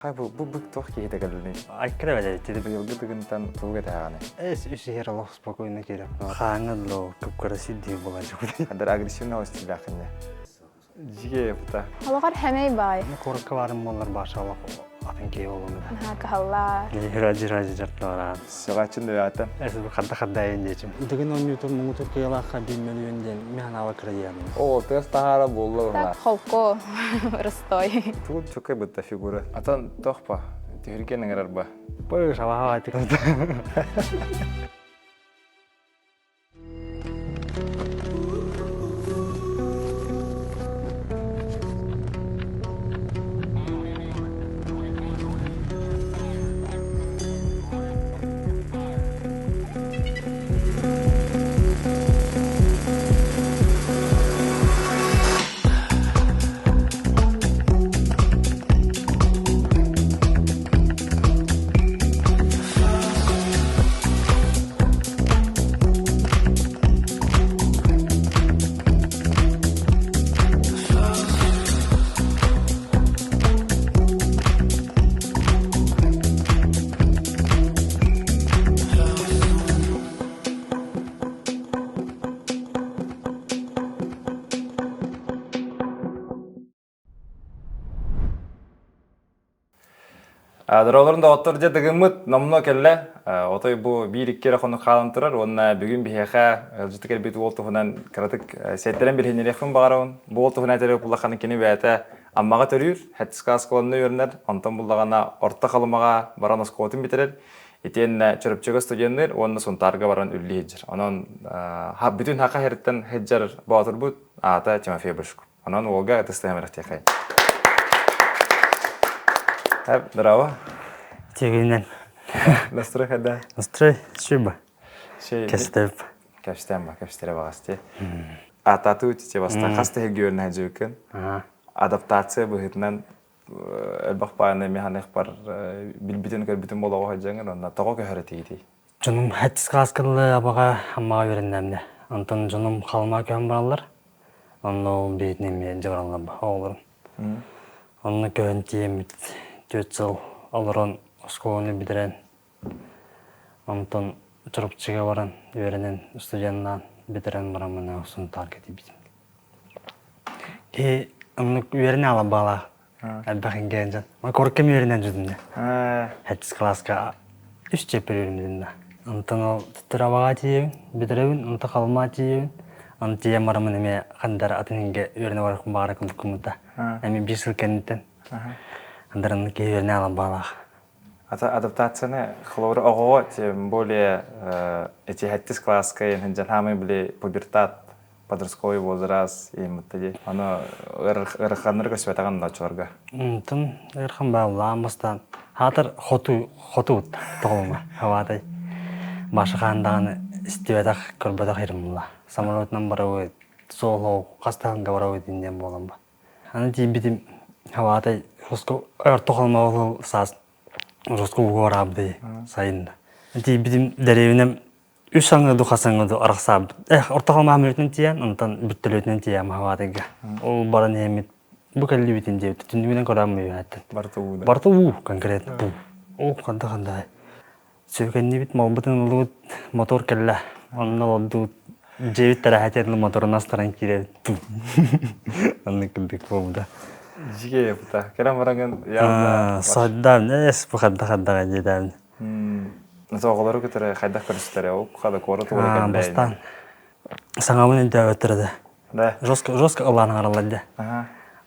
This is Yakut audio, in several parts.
Хай бу бу бык туох киһитэ кэллиний? Айкыра бэлэбит. Быйылгы тыгынтан тугу кэтэһэҕиний? Эс үс иһэр олох спокойно кииреп. Хааңа дылы кыпкыра сирдии буолан дьукут. Хадыр агрессивный стилляхынне. Жиге бута. Олоҕор хэмэй баай. Куоракка баарым буоллар баша олох атын киһи болуом этэ. Наһаа кыһаллаа. Жира-жира жарталараан. Сөҕааччын дөйаата. Эс хадда хаддайын диэчим. Дыгын оонньуутун муҥутуур кыайыылаахха биир мөлүйүөн диэн мин санаабар кыра диэҕим. Оо, тыас таһаара буолла Так холку Ростой. Тугун чөкөй бытта фигура. Атын тохпа, түһүргэн ыҥырар ба. Пы шалаха айтык. Дороолорун доҕоттор дьэ тыгыммыт номнуо кэллэ. Отой бу биир-икки эрэ хонук хаалан турар уонна бүгүн биһиэхэ ыалдьыты кэлбит уол туһунан кыратык сиэттэрэн билиһиннэриэхпин баҕарабын. Бу уол туһунан этэрэ улахан кини бэйэтэ Аммаҕа төрүүр, Хэттискэ оскуоланы үөрэнэр, онтон буллаҕына Орто Халымаҕа баран оскуолатын бүтэрэр. Итиэннэ Чөрөпчөгө студенныыр уонна Сунтаарга баран үллүү сылдьар. Онон бүтүн Хаха сириттэн сылдьар боотурбут аата Тимофей Большков. Онон уолга ытыстыһан бэрахтиэхэй. Браво. Тегинен. Настрой хайда? Настрой шиба. Кэстеп. Кэпстен ба, кэпстере бағасти. Атату тите баста хас тэһигиөрнэ хажыбыкын. Адаптация быһытынан элбэх бааны механик бар билбитин көрбүтүн болоҕо хадьаҥыр онна тоҕо көһөрө тиитий? Дьонум хэттис кылааскылы абаҕа Аммаҕа үөрэннэмнэ. Онтон дьонум Халыма көһөн бараллар. Онно ол биһитин эмиэ дьабараллар оҕолорум. Онно көһөн тиийэммит 4 сыл олорон оскуоланы бүтэрэн, онтон Чурапчыга баран үөрэнэн студеннаан бүтэрэн бараммын Сунтаарга тиийбитим. Киһи оннук үөрэнэ ала баалаах Элбэх иҥгээн дьон. Коркем үөрэнэн дьүдүннэ. Хэттис кылааска үс чиэппэр үөрэммитим да. Онтон ол Тырабаҕа тиийэбин, бүтэрэбин, онто Халымаа тиийэбин. Аны тиийэн бараммын эмиэ хандар атын иҥгэ үөрэнэ барарым баҕара курдуккуммута. Эмиэ биир сыл кэнниттэн. Андараны киһи үөрэнэ аҕалан баалаах. Ата адаптацияны холобура оҕоҕо тем более эти хэттис класска дьан хаамай били пубертат подростковый возраст ииммытта дии. Аны ыараханнары көспөтөҕүн оччолорго. Онтон ыарахан бааллаан бастаан хаатар хоту хоту тоҕолума хаваатай баша хаан даҕаны истибэтэх көрбөтөх ирымла самолетунан барабыт суол хас даҕанга барабыт диэн буолан ба аны тиийбитим хаваатай роско орто холмоол саас роско угуораабытай сайын тиийбитим дэриэбинэм үс аҥы ду хас аҥы ду арахсаабыт эх орто халмаһам үлэтинэн тиийэн онтон бүттөлүөтүнэн тиийэн маһабаатыга ол баран иһэммит бу кэллибитин диэбит түннүгүнэн көрөөммү үһээттэн барыта уу да барыта уу конкретно уу ол ханда ханда сүөкэннибит малбытын ыллыбыт мотор кэллэ онно олордубут дьиэбит тэрэһэтиэн моторун астаран киирэбит оннук курдук буолбута дьиге бута кэлэн бараҥын явно соддаан эс бу хадда хаддаҕа диэтээн Оҕолору кытары хайдах көрүстэрэ? Ол хада куорат уола кэллэ. Бастаан саҥабын өйдөөбөттөр да. Да. Жестко жестко ыллаан аҥараллар дьэ.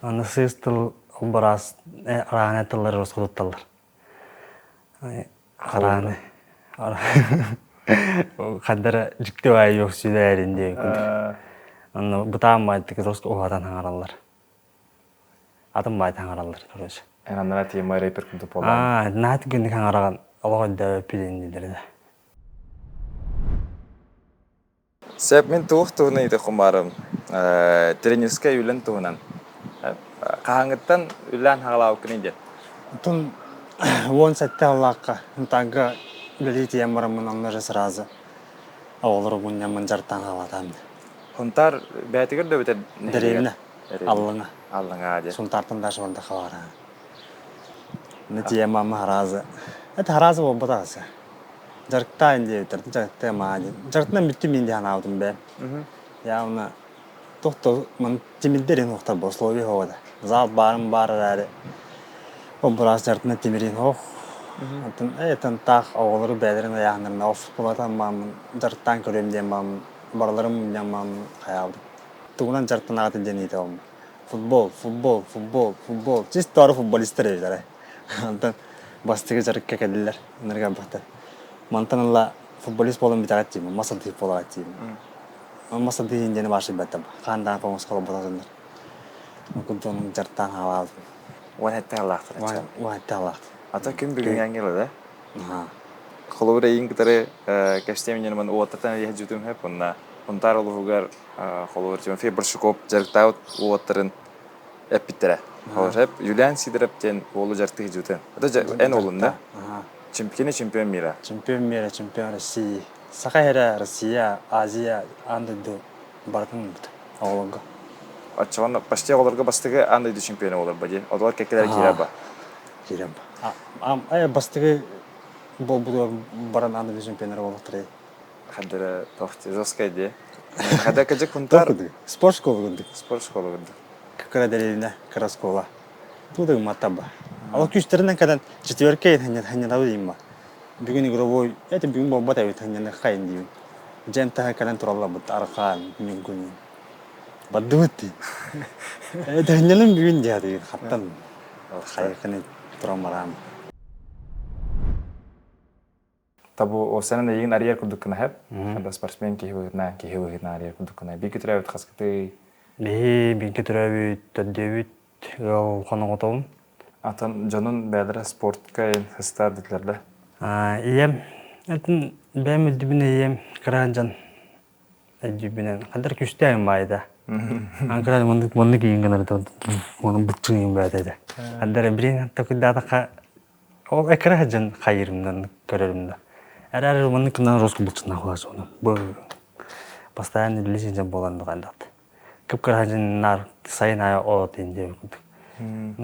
Аны сыыс тыл бараас арааны тыллары жестко тутталлар. Харааны хаддара дьикти баайы yok сүдээрин диэн курдук. Онно бытаан баайтык жестко уһатан хаҥараллар. Атын баай таҥараллар, короче. Эн аннара тема рэпер курдук буоллаҕын. Аа, наһаа күннүк хаҥараҕын олох өйдөөбөппүт дииллэр да. Сөп, мин туох туһунан ыйытыахпын баарым. Тренерскэй үлэн туһунан. Хаһааҥҥыттан үлэлээн хаҕалаабыккыный диэн? Оттон 17 аллаахха Ынтаанга үлэлии тиийэн бараммын онно же сразу оҕолору мунньаммын дьарыктаан хаалатаам. Хунтаар бэйэтигэр да эбэтэр Дэриэбинэ. Аллаҥа. Аллаҥа диэн. Сунтаартан даже барда хабара. Тиийэн маама хараазы. Это хараазы буолбатах аса. Дьарыктаан диэбиттэр, дьарыктыам аа диэн. Дьарыктынан бүттүм мин дии санаабытым бэйэм. Явно туох да ман тимирдэр иһин уохтар условия суох этэ. Зал баарын баар эрээри ол быраас дьарыктынан тимириин суох. Оттон этэн таах оҕолору бэйэлэрин ыйааһыннарына офф-пулатан бааммын дьарыктаан көрүөм диэн бааммын барыларын мунньан бааммын хайаабытым. Тугунан дьарыктанаҕытый диэн ыйытабын. Футбол, футбол, футбол, футбол. Чисто бары футболистар эбит арай. Онтон бастакы дьарыкка кэллилэр. Ынырык элбэхтэр. Мантан ыла футболист буолан бүтэҕит диибин, мас атыыһыт буолаҕыт диибин. Мас атыыһын диэни баашый баттам. Хаан даҕан холботох дьоннор. Курдук дьарыктаан хаалаабытым. Уон этте алаахтар. Уон этте алаахтар. Ата күн бүгүн ангела да? Холобур эйин кытары кэпсиэм иннинэ уоттартан иһэ дьүтүм хөп онна Хунтаар улууһугар холобур Тимофей Барсуков дьарыктаабыт уолаттарын эппиттэрэ. Холобур Юлиан Сидоров диэн уолу дьарыктыы сылдьыбытын. Это эн уолун да? Чемпионы чемпион мира. Чемпион мира, чемпион России. Саха эрэ Россия, Азия, аан дойду барытын ылбыт оҕолорго. Оччоҕуна почти оҕолорго бастакы аан дойду чемпиона буолар ба дии. Одолор кэккэлэр киирэр ба. Киирэр ба. Бастакы буолбутугар баран аан дойду чемпионнара буолуохтара. Хаддара тоох жесткая дии. Хада кыдьык хунтар. Спорт школа курдук. Спорт школа курдук. Кыра дэриэбинэ, кыра школа. Туда гымматтар Ал күүстэринэн кэлэн четверка ханньанабы дейм ба. Бүгүн игровой, это бүгүн буолбат эбит ханньаны хайын диибин. Дьэн таһа кэлэн тураллар архаан, ньугун. Бардыбыт дии. Это ханньаным бүгүн диэхэ хаттан хайыкыны туран бараам. Табу осанан эйигин арыйар курдук гына хэп. Ханда спортсмен киһи быһыытынан, киһи быһыытынан арыйар курдук гына. Бииргэ төрөөбүт хаскытый? Биһи бииргэ төрөөбүт, төрдүөбүт ыал хоноҕотобун. Атын дьонун бэйэлэрэ спортка хыстаар дитлэр да? Ийэм, атын бэйэм үрдүбүн ийэм кыра дьон өйдүүбүнэн хандар күүстээҕим баайда. Анкара маннык маннык иин гынар маннык быччыҥ баайда этэ. Хандар билин такыйдаатахха Ол эккирэ сылдьан хайыырымдан көрөрүм да. Эрээри маннык гынан русский булчуннаах буолааччыбын. Бу постоянно үлэлии сылдьан буолан хайдах кып-кыра сылдьан наар сайын аайы от иин диэбит курдук.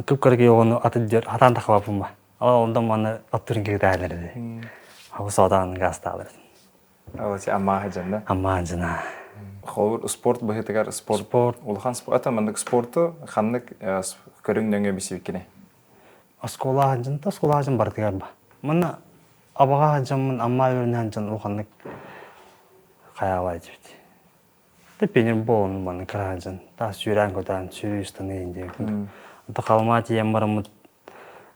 Кып-кыра киһи оҕону аты диэр хатаан тахабаппын ба. Ол онтон манна аттырын киһи ди. Хабы соотаан гаастаалар. Алачы аммаа сылдьан да? Аммаа сылдьан Холобур спорт быһыытыгар спорт Спорт улахан спорт ата маннык спорту ханнык көрүҥ нөҥүө билсибиккиний? Оскуола сылдьан да оскуола сылдьан барытыгар ба. Манна Абаҕа сылдьаммын Амма үөрэнэ сылдьан улаханнык хайаабай этибит. Да пионербол манна кыра сылдьан таас сүүрээн-көтөөн сүүрүү ыстаныы диэн курдук. Онто Халымаа тиийэн бараммыт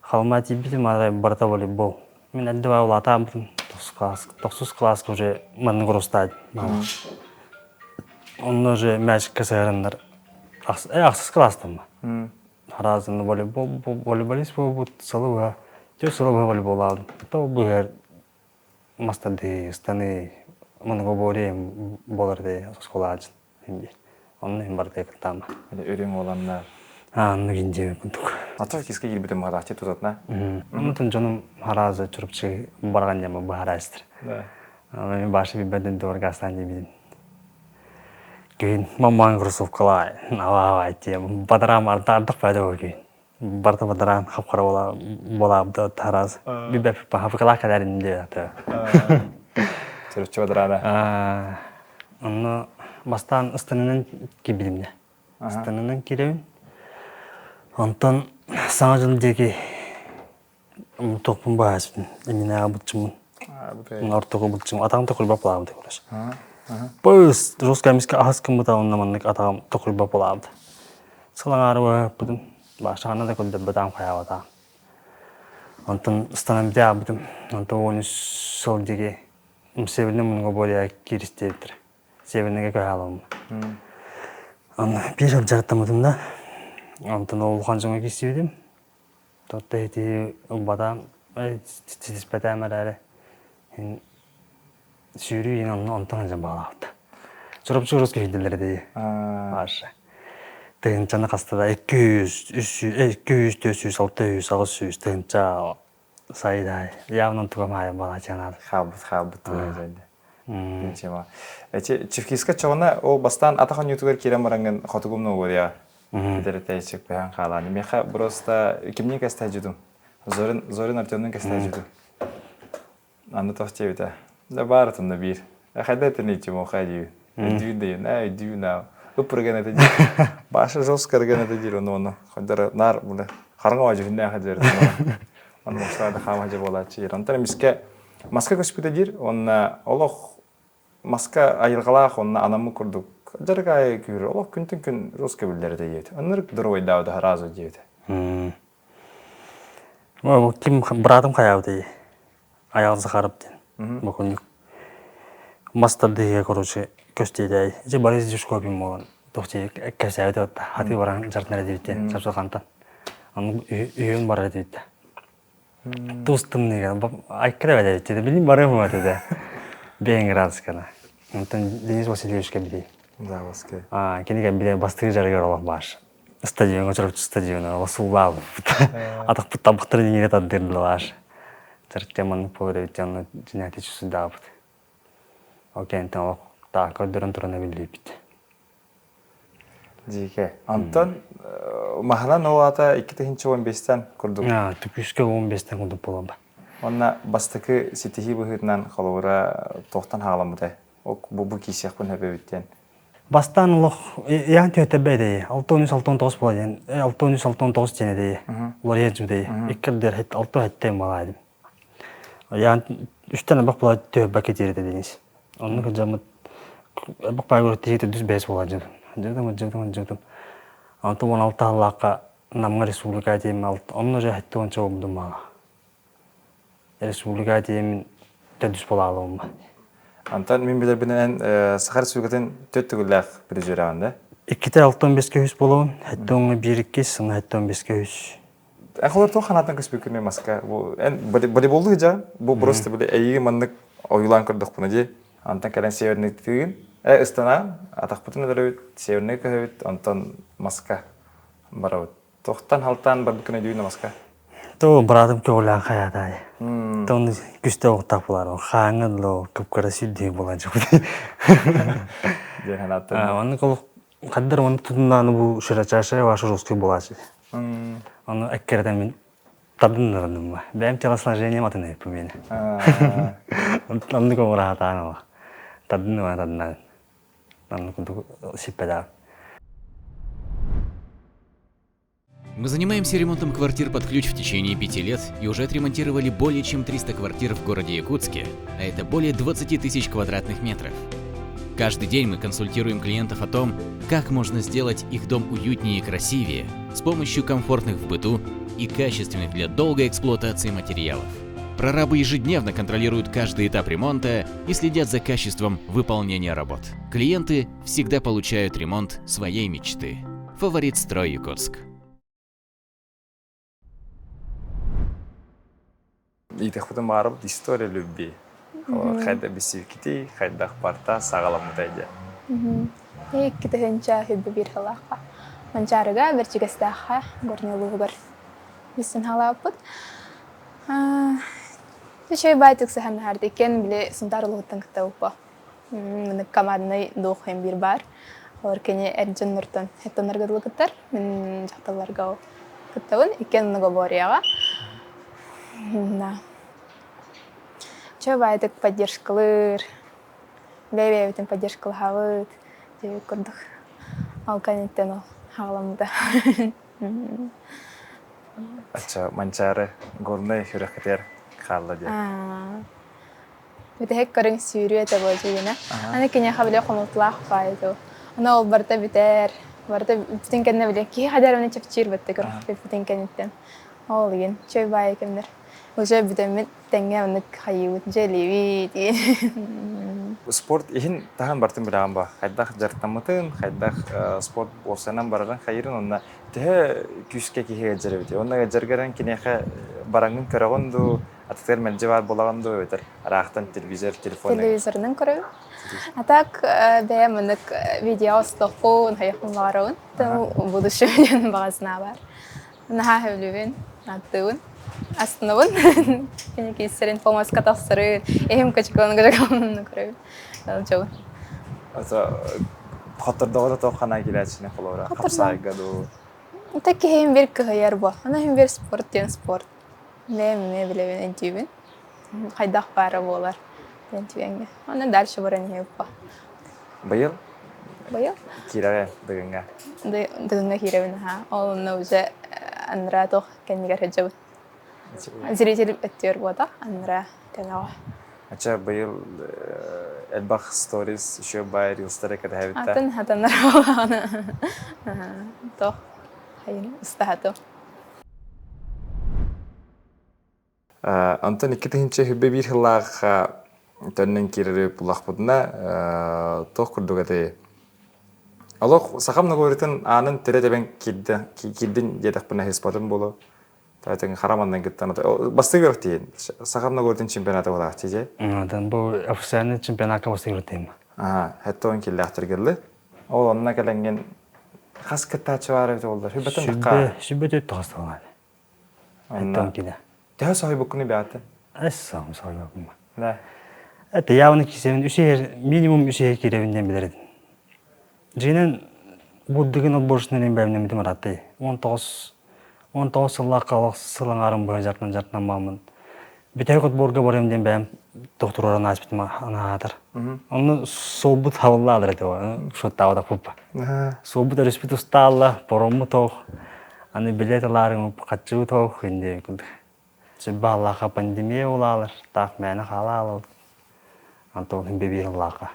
Халымаа тиийбитим арай барыта волейбол. Мин эрдэ баа улаатаабытым тохсус класс тохсус класска уже маннык урустаат Онно уже мячикка сыһыраннар ахсыс класстан ба. Араазаны волейбол волейболист буолбут сылы быһа түөрт сылы быһа волейболаабытым. То быһыар мастарды ыстаны многоборье буолар этэ оскуолаҕа дьин. Онно иһин барыта кыттаама. Үрүҥ уоланнар. Ааннык индия курдук. Ата киска киирбитим баҕааччы тутатна. Оннутун дьонум хараазы чурупчы барган дьама быһараастыр. Мен башы билбэтин дуоргаастаан диэбитим. Күһүн мамаң кроссовкалаа алаабай тиэм бадараам ардах пайда буолар күһүн. Барыта бадараан хап-хара буола буолаабыта тараас билбэппит хапыкалаах кэлэрин диэхтэ. Чөрөччү бадараана. Онно бастаан ыстанынан киирбитим дьэ. Ыстанынан киирэбин. Онтон Саҥа дьыл диэки Туохпун баһаачпын, иннинээҕи быччыммын. Ортоку быччым, атаҕым токуйбат буолаабыта короче. Пыс, жестко эмискэ аһыс гыммыта онно маннык атаҕым токуйбат буолаабыта. Сыл аҥаары быһыппытым, баашаҕына да көрдөрбөтөҕүм хайаабатаҕым. Онтон ыстанан бүтэ Онтон 13 сыл диэки Северный Монголия кииристиэбиттэрэ. Северныйга көһө аламмын. Онно биир сыл дьарыктаммытым да, онтон ол улахан дьоҥҥо киирсибитим. Тотто ити ылбатаам, ситиспэтээм эрээри сүүрүү иһин онно онтон сылдьан баҕалаабыта. Чурапчы урус киһийдилэр дии. Паша. Тыһыынчаны хаста да 200, 300, 200, 400, 600, 800 тыһыынча сайдай. Явно туга маайа балачанаады. Хаалбыт, хаалбыт туга Ничего. Эти Чевкиска чоҕуна ол бастаан атах онньуутугар киирэн бараҥҥын хотугум нугуруйа. Кидерете чык бэһэн хаалаан. Миэхэ просто кимни кэстэһдьудум. Зорин, Зорин Артемнын кэстээччитэ. Аны тох диэбитэ. Да баарытын да биир. Хайда этин иччим дии. Өйдүүн дейин, ээ өйдүүн аа. Ыппырган этэ диир. Баша жестко это диир ону ону. Хайдара нар була. Хараҥа ажүһүннээх диир. Аны мостаада хаама же буолааччы. Онтон эмискэ маска көспүтэ диир. Онна олох маска айылҕалаах онно анаммыт курдук дьарык аайы күүрэр. Олох күнтэн күн русский биллэр этэ диэбит. Оннук дорогойдаабыта сразу диэбитэ. Ким быраатым хайаабытай? Айаал Захаров диэн. Бокунньук. Мас тардыһыга короче көстүөтэй. Ити Борис Дюшкопин буолан тохти кэпсээбит отта. Хаты баран жартынар этибит Сапсахантан. Аны үйүн барар этибит. Туус тымныыга айкыра бэдэ билим барыам этэ. Бэйэн градускана. Онтон Денис Васильевичка били. Заводская. А, кинигэ биле бастыгы жарыгар олох баар. Стадионга Чурапчы стадиона суулаабыт. Атахпыт табахтарын иҥире тардырдылар. Чарча маннык буолар эбит дьонно дьинээти чусудаабыт. Ол кэнниттэн олох таа көрдөрөн туран эбиллибит. Дьиикэ. Онтон маһынан ол аата 2015-тэн курдук. Түкүскэ 15-тэн курдук буолан. Онна бастакы ситиһии быһыытынан холобура туохтан хаҕаламмытай? Бу бу киисиэхпин сөп диэн. Бастаан олох яан түһэтэрбэ этэй. 63 69 буола диэн. 63 69 диэн этэй. Уларыйа дьүдэй. Иккирдэр хет алты хеттен балаайдым. Яан үстэн абак була түһэрбэккэ тиэрэтэ денис. Онну кыдьаммыт абак баайгыр тиһитэ дүс бэс буола дьытым. Дьытым дьытым дьытым. Онтон 16 аллаахха Намҥа республика тиэмэ онно же хетте онча болдум мала. Республика тиэмин төрдүс буолаалым. Антон мин билэрбинэн Саха Республикатын төрт төгүллээх призераҕын да? Иккитэ алтан беске үс буолабын. Хэттэ оҥо биир иккис, сына хэттэ он беске үс. Эн туох ханаатан көспүккүнүй маска? Бу эн волейболлук дьа, бу просто били эйиги маннык ойуулаан көрдөхпүнэ дии. Антон кэлэн северный тыын, ыстана, атахпытын өлөрөбүт, северный көһөбүт, онтон маска барабыт. Тохтан халтаан барбыккын өйдүүн маска? То быраатым көҕүлээн хайаатаай. Тону күстэ оҕуттаах булаар. Хааҥҥа дылы кыпкара сүрдүү буолан дьыбыт. Диэн санааттан. Онну колох хаддар оны тутуннааны бу широчайшая ваша русский булаачы. Ону эккеретен мин тардыннарынным. Бэйэм телосложением атын эппи мени. Оннук оҕураатаан ола. Тардынныма тардыннарын. Оннук курдук сиппэдэҕим. Мы занимаемся ремонтом квартир под ключ в течение пяти лет и уже отремонтировали более чем 300 квартир в городе Якутске, а это более 20 тысяч квадратных метров. Каждый день мы консультируем клиентов о том, как можно сделать их дом уютнее и красивее с помощью комфортных в быту и качественных для долгой эксплуатации материалов. Прорабы ежедневно контролируют каждый этап ремонта и следят за качеством выполнения работ. Клиенты всегда получают ремонт своей мечты. Фаворит Строй Якутск. Иитэхпитин баарбыт история любви. Хайда бисивкити, хайдах барта саҕаламмытай дьэ. Икки тыһыынча хүббү биир сылаахха. Манчаарыга, Бэрдьигэстээххэ, Горнай улууһугар билсэн хаалаабыппыт. Үчүгэй баайтык сыһаннаһарда иккиэн били Сунтаар улууһуттан кытта уппа. Маны командный дух диэн биир баар. Олор кини эр дьоннортон эттоннорго дылы кыттар. Мин дьахталларга кыттабын. Иккиэн многоборьеҕа. Да. Чө баайтык поддержкалыыр. Бэйэ-бэйэбитин поддержкалаһабыт. Диэбит курдук. Ол кэнниттэн ол хаҕаламмыта. Ачча Манчаары Горнай күрэххитигэр хаалла диэн. Бүтэһик көрүҥ сүүрүү этэ буолдьуйуна. Аны киниэхэ били хомолтолоох баай этэ. Аны ол барыта бүтэр. Барыта бүтүн кэннэ били киһи хадьар эмне чэпчиир бытты көрөхпүт кэнниттэн. Ол игин чөй баай кэмнэр. Уже бүтэммит тэҥҥэ оннук хайыыбыт дьиэлиибит. Спорт иһин таһан бартын билэҕин ба. Хайдах дьарыктаммытын, хайдах спорт уопсайынан барарын хайырын онно төһө күүскэ киһи ыалдьар эбитий? Онно ыалдьаргарын киниэхэ бараҥҥын көрөҕүн дуу, атытыгар мэлдьи баар буолаҕын дуу эбэтэр ыраахтан телевизор, телефон Телевизорынан көрөбүн. А так бэйэм маннык видео устуохпун, хайыахпын баҕарабын. Будущем диэн баҕа санаа баар. Наһаа сөбүлүүбүн, ааттыыбын, астынабын. Кини кииссэрин помоска тахсарын, иһим кычыкылан кычыкылан көрөбүн. Дьолун. Хоттордоҕо да туох ханаа килээччини холобура хапсаайга дуу. Та киһим бир кыһыйар бу. Ана хим бир спорт диэн спорт. Бэйэм эмиэ билэбин өйдүүбүн. Хайдах баара буолар диэн түгэҥҥэ. Онно дальше баран иһиэхпэ. Быйыл? Быйыл? Киирэҕэ Дыгыҥҥа. Дыгыҥҥа киирэбин аһаа. Ол онно уже анараа туох кэннигэр сылдьабын. Зритель өттүгэр буотах, анараа кэлэҕэ. Ача быйыл элбэх сторис еще бай рилстары кэтэһэбит да. Атын хатанар буолаҕына. Туох хайын ыстаһатым. Онтон 2021 сыллаахха төннөн киирэри буллахпытына, туох курдук этэй? Олох сахам наговоритын аанын тирэ тэбэн киирдэ, киирдин диэтэхпинэ ыспатым буолуо. Таайтан хара маннан кыттан бастык үөрэх тиийин. Сахам наговоритын чемпионата буолаах тиже. Атын бу официальный чемпионатка бастык үөрэтейм. Аха, хэтто он киллээхтэргелли. Ол онно кэлэҥҥин хас кыттааччы баар эбит оллар? Сүбэтин Сүбэ сүбэ төрт тахасталаан. Хаттан киле. Төһө соһуйбуккуну бэҕэтин? Эс саам соһуйбуккун. Да. Это явно кисебин үсеһер минимум үсеһер кииребин диэн билэр этим. Дьиҥинэн бурдугун отборочнай бэйэмнэммитим ырааттай. 19 19 сыллаахха олох сыл аҥаарын быһа дьарыктан дьарыктан бааммын. Бүтэһик отборга барыам диэн бэйэм докторуоран ааспытым анаатар. Онно суолбут хабыллаалар этэ шоттаабатах пуппа. Суолбут өрүспүт устаалла, пороммут ох, аны билет ылаарым хаччыбыт ох инде курдук. Сүббааллаахха пандемия улаалар, таах мээнэ хаалаалабыт. Антон бэбиир ыллааха.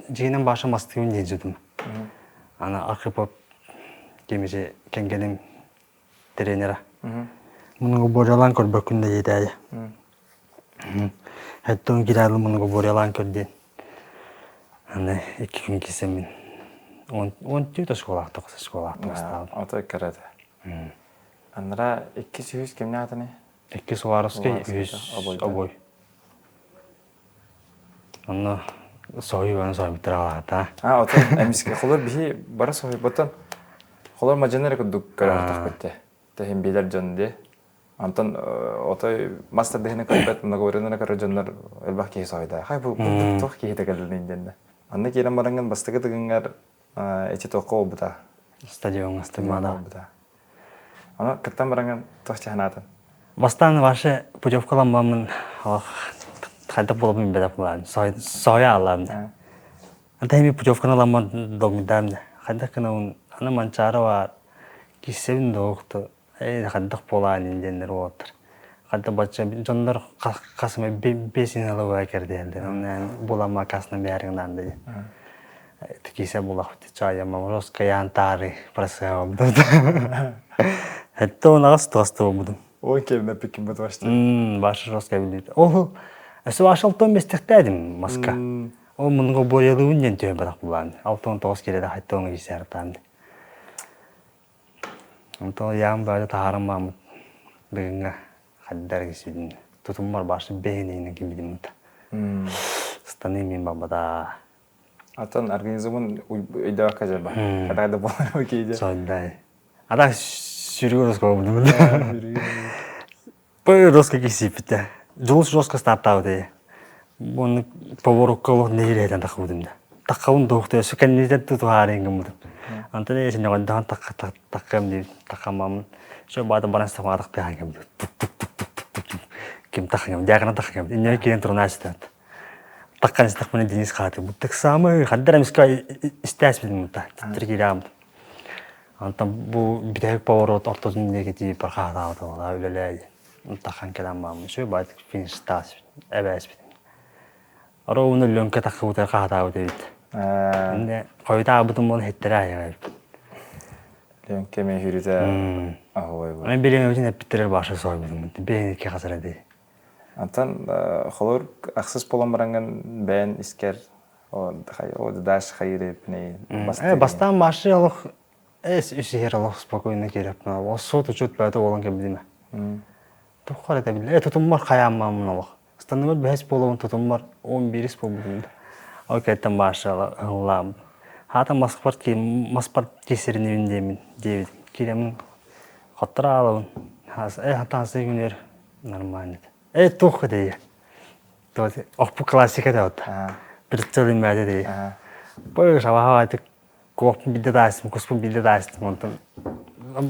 Дьиҥинэн баша мастыыбын диэн дьудум. Аны Архипов кемиже кенгеним тренера. Мунугу борялаан көрбөккүн да диэтээйэ. Хэттон кирээл мунугу борялаан көр диэн. Аны икки күн кисэммин. Он түөрт оскуолаахтах оскуолаахтах ыстаабын. Ото иккэрэтэ. Анара иккис үһүс кимнээх атыный? Иккис Уваровскай, үһүс Обой. Онно соһуйбаны соһуйбуттар аҕалаата. А, отон эмискэ холор биһи бары соһуйбутун холор мадьаны эрэ курдук көрө те. Тэһин билэр дьон дии. Онтон отой мас тардыһыны көрбөт, многоворыны көрөр дьоннор элбэх киһи соһуйда. Хай бу туох киһи кэллин диэннэ. Анны киирэн бараҥҥын бастакы тыгыҥҥар эти туохха буолбута? Стадиоҥҥа стадиона буолбута. Аны кыттан бараҥҥын туох чаһанаатын? Бастаан вообще путевкаламмаммын хайдах буолабын билбэтэх буолаан соһуйа ааллаам да. Anta эми путевканы аламман долгуйдаам да. Хайдах гынабын аны Манчаары баар киссэбин да ээ хайдах буолаан диэннэр уолаттар. Хайдах бачча дьоннор хас эмэ бесин ылыбыга кэрдиһэллэр. Онно буламма касна бэйэриҥнаан да Кисе булахпыт чаайама роскаян таары просыабам Хэтте он аҕыс туоста буолбутум. Ой кэлин эппиккин бутвашты. Башы роска билбит. Ол өсө ашалтон бестехтээдим маска. Ол мунуга боялыбын диэн төһө барах булаан. 69 киледе хатта оҥо кисээртаан. Онтон яам баада таһааран маамыт дыгынга хаддар кисидин. Тутуммар башы бэйнейнен кимидим. Станы мен бабада. Атын организмын өйдөбөккө дьарба. Когда да буолар кейде. Сондай. А так сүрүгү роско болбутум. Бу роско кисиппитэ. Дьулус жестко стартаабыт Буну поворокка олох нэһилиэтэн тахыбытым да. Таххабын туохтуя сүкэннитен тутуһаарыйын гыммытым. Антон эсин оҕондахан таххам диир таххаммамын. Все баата баран сахмаатах тыахан кем ким таххам дьаакана таххам. Инньэ киирэн турнаачытат. Таххан истэхпинэ Денис хаатыбыт. Так самый хандар эмискэ истээспитим та титтир Антон бу бүтэһик поворот ортотун диэки тиийип хаатаабыта буолаа үлэлээ тахан кэлэн бааммын үчүгэй баайдык фиништаас эбээспит. Ровно Ленка таххыбыта хаатаабыт эбит. Инде хойутаабытым буолан хиттэрэ айаҕа эбит. Ленка эмиэ хүрүтэ аһылай бу. Мен билиҥ эппиттэрэр баша сойбутум. Бэйэн хасара дии. Антон холор ахсыс болон баранган бэйэн искер даш хайыр Бастаан башы олох эс үсүһэр олох спокойно киирэп суот учут бэйэтэ буолан кэлбитим. Туххар этэ биллэ. Тутуммар хайааммааммын олох. Станыбар бэһис буолабын тутуммар он биирис буолбутум. Ол кэттэн башы ыллаам. Хаата маспар маспар кисиринибин диэмин диэбитим. Киирэмин хоттор аалабын. Э хатаасы күнүөр Нормально. Э туох дии. Охпу классика да вот. Прицел иммээде дии. Бу шабаха айтык куоппун билде даастым, куспун билде даастым онтон.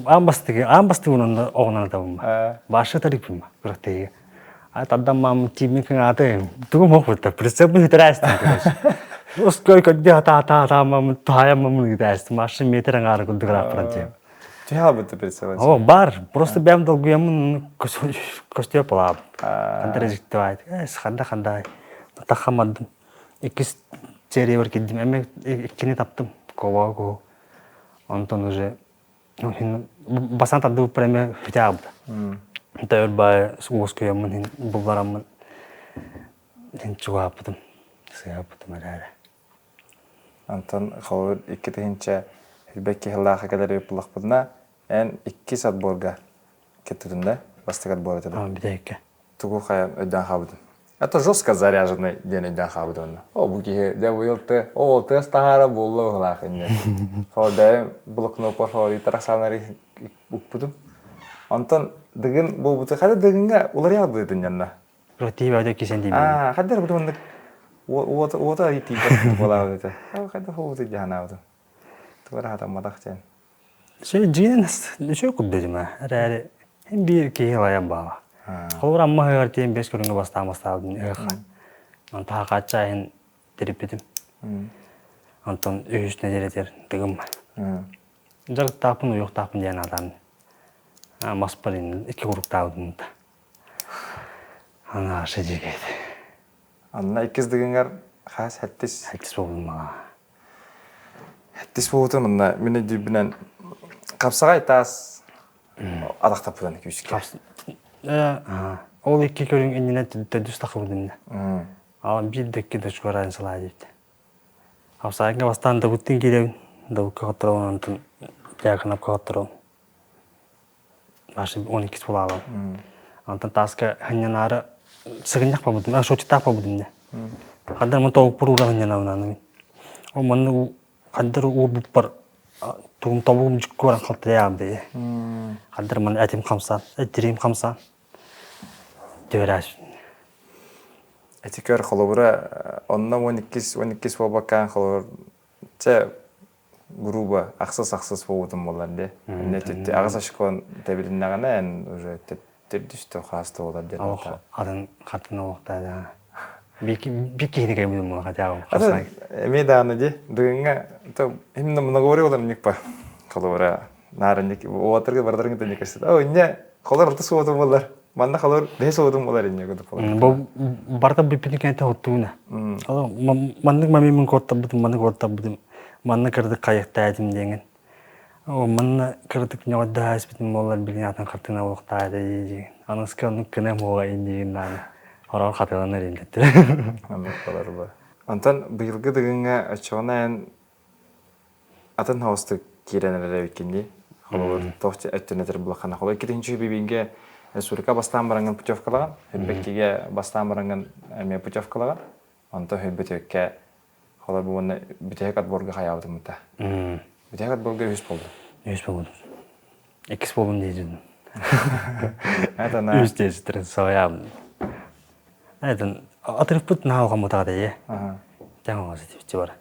Аан бастыгы, аан бастыгы онон оҕунан атабын. Башы тарыппын күрэхтэһиигэ. А тардан маам тииммин кыҥааты тугум хохпуттар прицеппин үтэрээстим короче. Уской көрдө ата ата ата мам таайам мам үтээстим. Машы метр аҥаары курдук ырааппаран тиэм. Түһэ албытты прицеп. О, бар. Просто бэм долгуйаммын көстүө палаап. Ханда резиктивайт. Эс ханда ханда. Тахамадым. Иккис сериябар киирдим. Эми иккини таптым. Кова ко. Онтон уже бастаан тардыбыппар эмиэ бүтэ аҕабыта. Өр баайы уоскуйаммын иһин буллараммын иһин чугаһаппытым, сыһаппытым эрээри. Онтон холобур 2000 элбэх киһилаахха кэлэр буллахпытына, эн иккис отборга кеттутун да бастакы отбор этэ да? Бүтэһиккэ. Тугу хайа өйдөөн хаалбытын? Это жестко заряженный диэн өйдөөн хаалбыт онно. О, бу киһи дьэ быйыл ты, о, тыас таһаара буолла быһылаах инньэ. Холо бэйэм блокноппор фавориттар ахсааннары укпутум. Онтон Дыгын буолбуту хада Дыгынга уларыйа быытын дьонно. Тиибэдэ кисен диибин. Аа, хаддар бу оннук уота уота тиийбэт буолаабыт этэ. Хайда хообуту дьаһанаабытым. Тугара хатамматах диэн. Үчүгэй дьиҥинэн үчүгэй курдук дьиҥэ. Эрээри син биир киһи ылайан баала. Холобур Амма ыһыаҕар тиийэн биэс көрүҥҥэ бастаан бастаабытым ыһыахха. Онтон хахааччы айан тириппитим. Онтон үһүс нэдиэлэтигэр тыгым. Дьарыктаахпын, уйуохтаахпын диэн аатаан маспар икки куруктаабытым да. Ана шедьигэйт. Анна иккис дыгыҥар хаас хэттис. Хэттис буолбутум мала. Хэттис буолбутум мына мин өйдүүрбүнэн хапсаҕай таас атахтаппытын күүскэ. Ол икки көрүҥ иннинэ төрдүс тахыбыт иннэ. Ал биир да икки да чугараан салаа диэбит. Хапсаҕайга бастаан Дабыттыын киирэбин. Дабыкка хотторобун онтон Дьаакынапка хотторобун. Башы 12 буолаабын. Онтон тааска ханньанаары сыгынньах буолбутум, шотиктаах буолбутум дьэ. Хандар мын тобукпар уура ханньанабын аны. Ол манна хандар уурбуппар тугум тобугум дьукку баран халтайаам бэйэ. Хандар мын этим хамсаан, этириим хамсаан. Түөрээс. Эти көр холобура онно 12 12 буолбаккаан холобур чэ грубо ахсыс-ахсыс буолбутум буоллар дии. Инне түтти аҕыс очкон тэбилиннэҕинэ эн уже төрдүстэ хааста буолар диэн. Олох атын хатын олохтаа да. Би киһини кэлбитим буола хотя бы. Эмиэ дааны ди дыгыҥҥа то именно многоворие олар никпа холобура наарынник уотарга бардарыҥ тэнник О инне холор алты суотум болар. Манна холор бэс суотум болар инне кудук болар. Бу барта бүппүтүн кэнтэ хоттууна. Маннык мамимын куоттарбытым, маннык куоттарбытым. Манна кырдык хайыктаатым диэҥин. Манна кырдык ньоҕойдоһо испитим буоллар билигин атын хартыына буолуохтаах этэ дии Аныска оннук гына буола иннигин даҕаны хороор хатыланар инниттэр. Оннук болар бу. Онтон быйылгы дыгыҥҥа оччоҕуна эн атын хаустык киирэн эрэр эбиккин дии. Холобур, туох өттүн этэр булаххана. Холобур, иккитинчи бибиингэ республика бастаан бараҥҥын путевкалаҕын, Хүрбэккигэ бастаан бараҥҥын эмиэ путевкалаҕын. Онтон Хүрбэтүөккэ Холор бу уонна бүтэһик отборга хайаабытым да. Бүтэһик отборга үһүс болду. Үһүс болдум. Иккис болдум диэжин. Үһүс диэжиттэрин салайаабын. Этин атырыппыт наалҕан бутаҕа дии. Тэҥ оҕос итибитчи бар.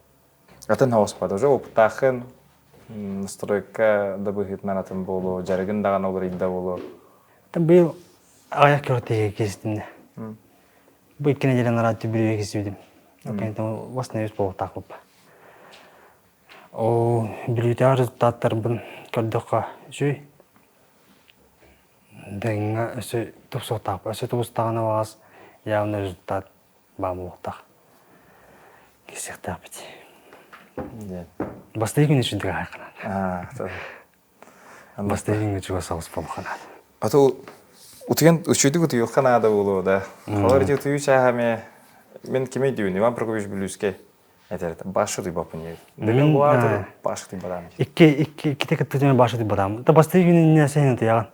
Атын хаоспат уже опыттаахын настройка да быһыытынан атын буолуо, дьарыгын даҕаны уларыйда буолуо. Быйыл аҕыйах көртеге кестимне. Бу икки нэдиэлэ анараа Бүлүүгэ киирсибитим. Кэнниттэн восстановить буолуохтаахпыт. Ол Бүлүүтээҕи результаттарбын көрдөххө үчүгэй. Дэҥҥэ өссө тупсуохтаахпыт. Өссө тубустаҕына баҕас явно результат баар буолуохтаах. Киирсиэхтээхпит. Бастакы күн үчүгэй хайханан. Бастакы күҥҥэ чугас соҕус буолуохха наада. А то утуйан үчүгүйдүк утуйуохха наада буолуо да. Холор ити утуйуу чааһа эмиэ мин кимий дүүн Иван Прокопьевич Бүлүүскэй этэр башы утуйбаппын диэбит. Дыгын буолаатыр башы утуйбатаам. Икки икки икките кытта башы утуйбатаам. Та бастакы күн иннинэ сен утуйаҕын.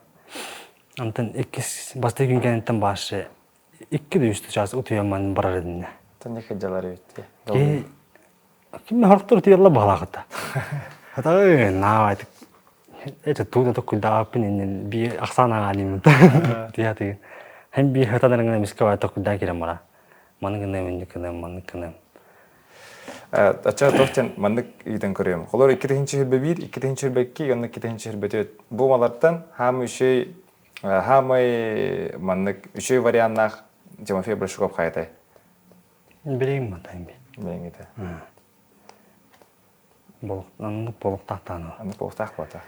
Онтон иккис бастакы күн кэнниттэн башы икки да үс чаас утуйамман барар этиннэ. Тонник дьалар эбит. Ким хорохтор утуйалла баҕалаахыта. Хатаҕы наабайтык это тууда токкуйдаабыппын иннин би ахсаан ааҕааним тиһатыгын һэн би хатанарыҥна эмискэ баай токкуйдаан киирэн бара маны гыныам инник гыныам маннык гыныам. Ачча туох диэн маннык ыйытан көрүөм. Холор 2021, 2022 уонна 2024 бу малартан хаамай үчүгэй хаамай маннык үчүгэй варианнаах Тимофей Большаков хайатай? Билигин матайм. Билиҥҥитэ. Оннук буолуохтаах Оннук буолуохтаах буолта.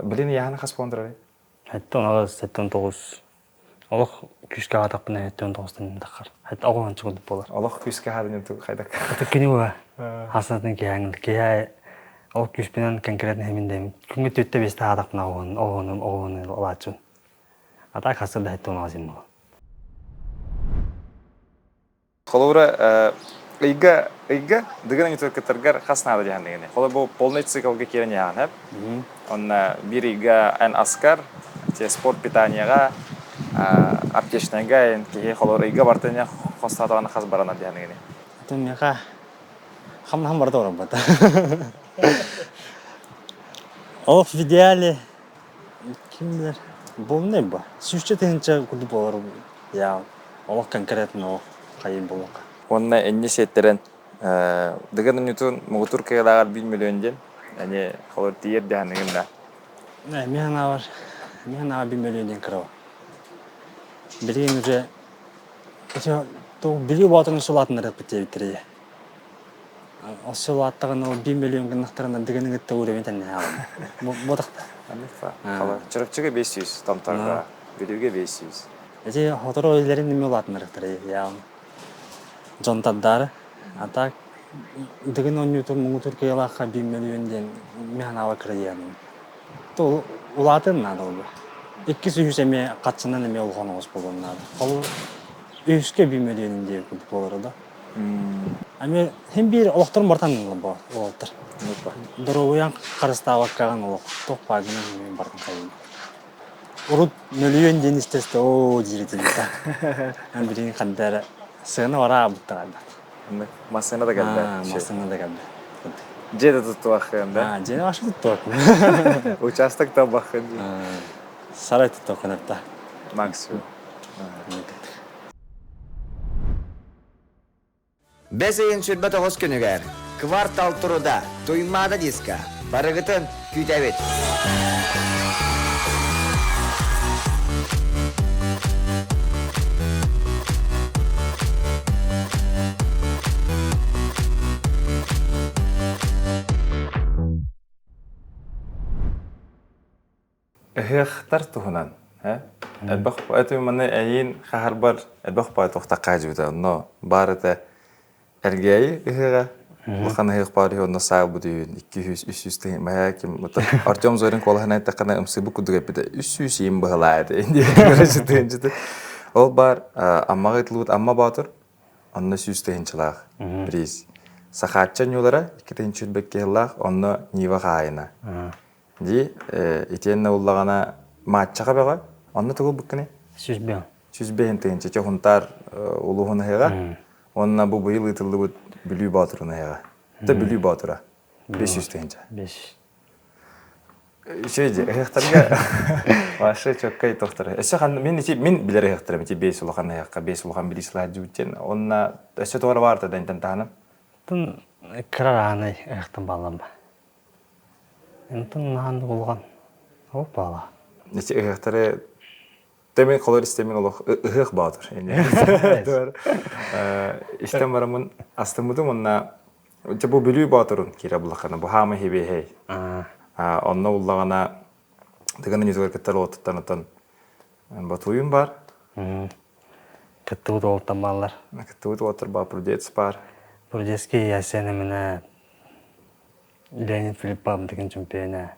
Билин яһаны хас буолан турарый? 78, 79. Олох күүскэ аатахпына 79-тан таххар. Хат оҕо ончу курдук буолар. Олох күүскэ аһаатын тугу хайдак. Ата кини була. Хасатын киһээҥ киһээ ол күүспүнэн конкретно химин дэм. Күҥҥэ түттэ бесте аатахпына оҕону оҕону оҕону олааччын. Ата хасыр да хэтте онаазым була. Холобура, ыйга ыйга дыгын кыттаргар хас наада дьаһанныгыны. Холобура, бу полный циклга киирэн яһан Онно биир ыйга эн аскар, те спорт питанияга, аптечныйга эн киһи холобура ыйга бартыня хостаатаҕына хас баранар дьаһанныгыны. Это меха хамнаһым барыта барбата. Олох в идеале ким билэр буолунай ба. Сүүсчэ тыһыынча курдук буолар я олох конкретно олох хайын буолуохха. Уонна энньэ сиэттэрэн Дыгын оонньуутун муҥутуур кыайыылааҕар биир миллион диэн эмиэ холор тиийэр дэһэныгын да. Мин санаабар, мин санаабар биир миллион диэн кыра. Билигин уже Бүлүү Боотурун сулаатыннарыахпыт диэбиттэрэ. Ол сулааттаҕына ол биир миллион гыннахтарына дыгыны кытта уровень тэннэһэ Буотахта. Чурапчыга 500, Томторго, Бүлүүгэ 500. Эти хотору илэрин неме улаатыннарыахтара Дьон тардаары. А так Дыгын оонньуутун муҥутуур кыайыылаахха биир мөлүйүөн диэн мин санаабар кыра диэҕим. Улаатыан наада ол. Иккис үһүс эмиэ хаччынан эмиэ улахан оҕус буолуон наада. Ол үһүскэ биир мөлүйүөнүн диэбит курдук буолара да. Эмиэ син биир олохторун барытын ылла уолаттар. Доруобуйаҥ харыстаабаккаҕын олох туох баар гынан эмиэ барытын хайыыр. Урут мөлүйүөн диэн истэ-истэ оо диир этим да. Билигин ханна эрэ сыана бараабыттар Массыына да кэлбэт. Массыына да кэлбэт. Дьиэ да туттуоххын да? Дьиэни вообще туттуоххун. Участок табаххын. Сарай туттуоххун это. Максимум. Бэс ыйын 29 күнүгэр «Квартал труда» Туймаада диска барыгытын күүтэбит! Ыһыахтар туһунан, э? Элбэх это маны эйиин хаһарбар элбэх баай туохтахха дьыбыта. Онно баар этэ Эргээйи ыһыаҕа улахан ыһыах баар үһү онно саалбыт үһүн 200 300 тыһын баһа ким Артем Зорин куолаһынан эттэххинэ ымсыыбыт курдук эппитэ 300 иин быһалаа этэ диэн Ол баар Аммаҕа ыытыллыбыт Амма Боотур онно 100 тыһыынчалаах приз. Сахаачча ньуулара 2 тыһыынча сүүрбэккэ сыллаах онно Нива хаайына. Дии итиэннэ уллаҕына матчаҕа бөҕө онно тугу ылбыккыный? 105. 105 тыһыынча чэ Хунтаар улууһун ыһыаҕа Уонна бу быйыл ыытыллыбыт Бүлүү Боотурун ыһыаҕа. Это Бүлүү Боотура. 500 тыһыынча. 5. Үчүгэй дии. Ыһыахтарга вообще чөккөй тохтор. Өссө хан мин ити мин билэр ыһыахтарым ити бес улахан ыһыахха бес улахан билии сылаадьыбыт диэн. Онна өссө туора баар да дэнтэн таһынан. Тын кыра раанай ыһыахтан бааллан ба. Энтэн нахан улахан ол баала. Ити ыһыахтары Тэмин холор истэмин олох ыһыах баатыр. Истэн бараммын астыммытым уонна дьэ бу Бүлүү Боотурун киирэ буллаххына бу хаама хибиэһэй. Онно уллаҕына Тыгын ньутугар кыттар уоттуттан оттон Батуйум бар. Кыттыбыт уолтан бааллар. Кыттыбыт уолтар баар, Прудец бар. Прудецкий Ясен именно Леонид Филиппов деген чемпиона.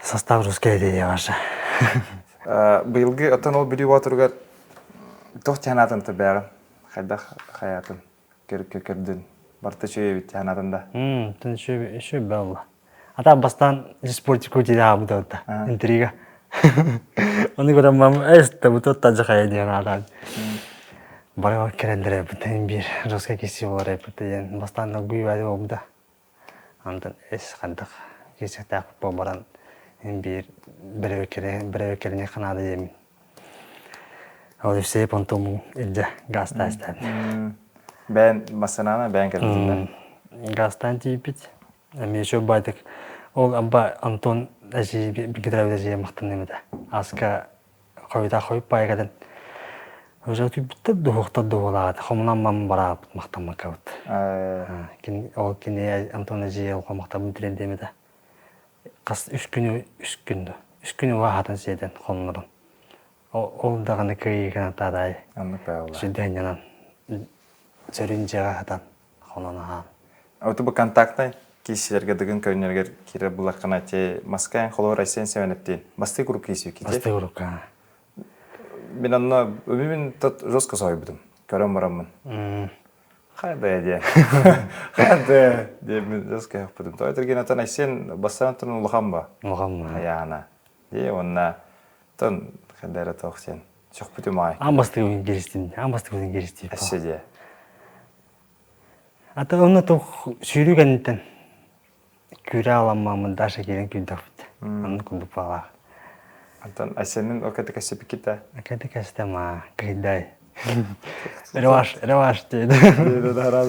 Состав русская идея ваша. Быйылгы оттон ол Бүлүү Боотуругар туох тиһанаатын бэҕин хайдах хайаатын көрдүн барыта үчүгэй эбит тиһанаатын да Тын үчүгэй буолла. Ата бастаан спортику тиһаабыта интрига. Оны көрөн мам эс бу тот тажа диэн аатаан. Бары кэлэллэр эбит биир жесткий киси болар эбит диэн бастаан гуйбады болбута. Онтон ис хайдах киирсиэхтээхпит буолан баран мин биир бэрэбиэркэлэниэххэ наада диэммин ол Евсей понтуомун илдьэ гаастаа истээн. Бэйэн массыынаана бэйэн кэлбитин Газтаан тиийбит. Эмиэ үчүгэй баайдык. Ол абба Антон эдьиий Петрович эдьиийэ махтанным этэ. Аска хойутаа хойут баайа кэлэн уже утуйбуттар дуһуохтар дуһуолаҕат хомунан мам бараабыт махтаммаккабыт. Кини ол кини Антон эдьиийэ улахан махталбын тириэрдиэм этэ. Хас үс күнү үс күн да үс күнү аһатан сиэтэн хоннорон. Ол даҕаны кыайыыгынан таадаай. Оннук баалла. Сүрдэһинньанан сөрүн дьиэҕэ хатан хонон аһаан. Ото бу контактнай киисилэргэ дыгын көрүнэргэр киирэр буллаххына те Москва холобур Айсен Семеновтиин бастыы куруук киисүү Бастыы куруук Мин онно мин тот жестко соһуйбутум. Көрөн бараммын. Хайда диэн. Хайда диэн мин жестко соһуйбутум. Той түрген отон Айсен бастаан туран улахан ба. Улахан ба. Аяана. Дии уонна тон хайда эрэ туох сен сөхпүтүм аай. Аан бастакы киристим. Аан бастакы киристим. Өссө дии. Ата онно туох сүүрүү кэнниттэн күүрэ аламмаммын Даша киирэн күүрдэхпит. Оннук курдук баалаах. Антон Айсенин окэтэ кэсипиккитэ. Окэтэ кэстем аа, кыйдай. Реваш, реваш диэди. Да,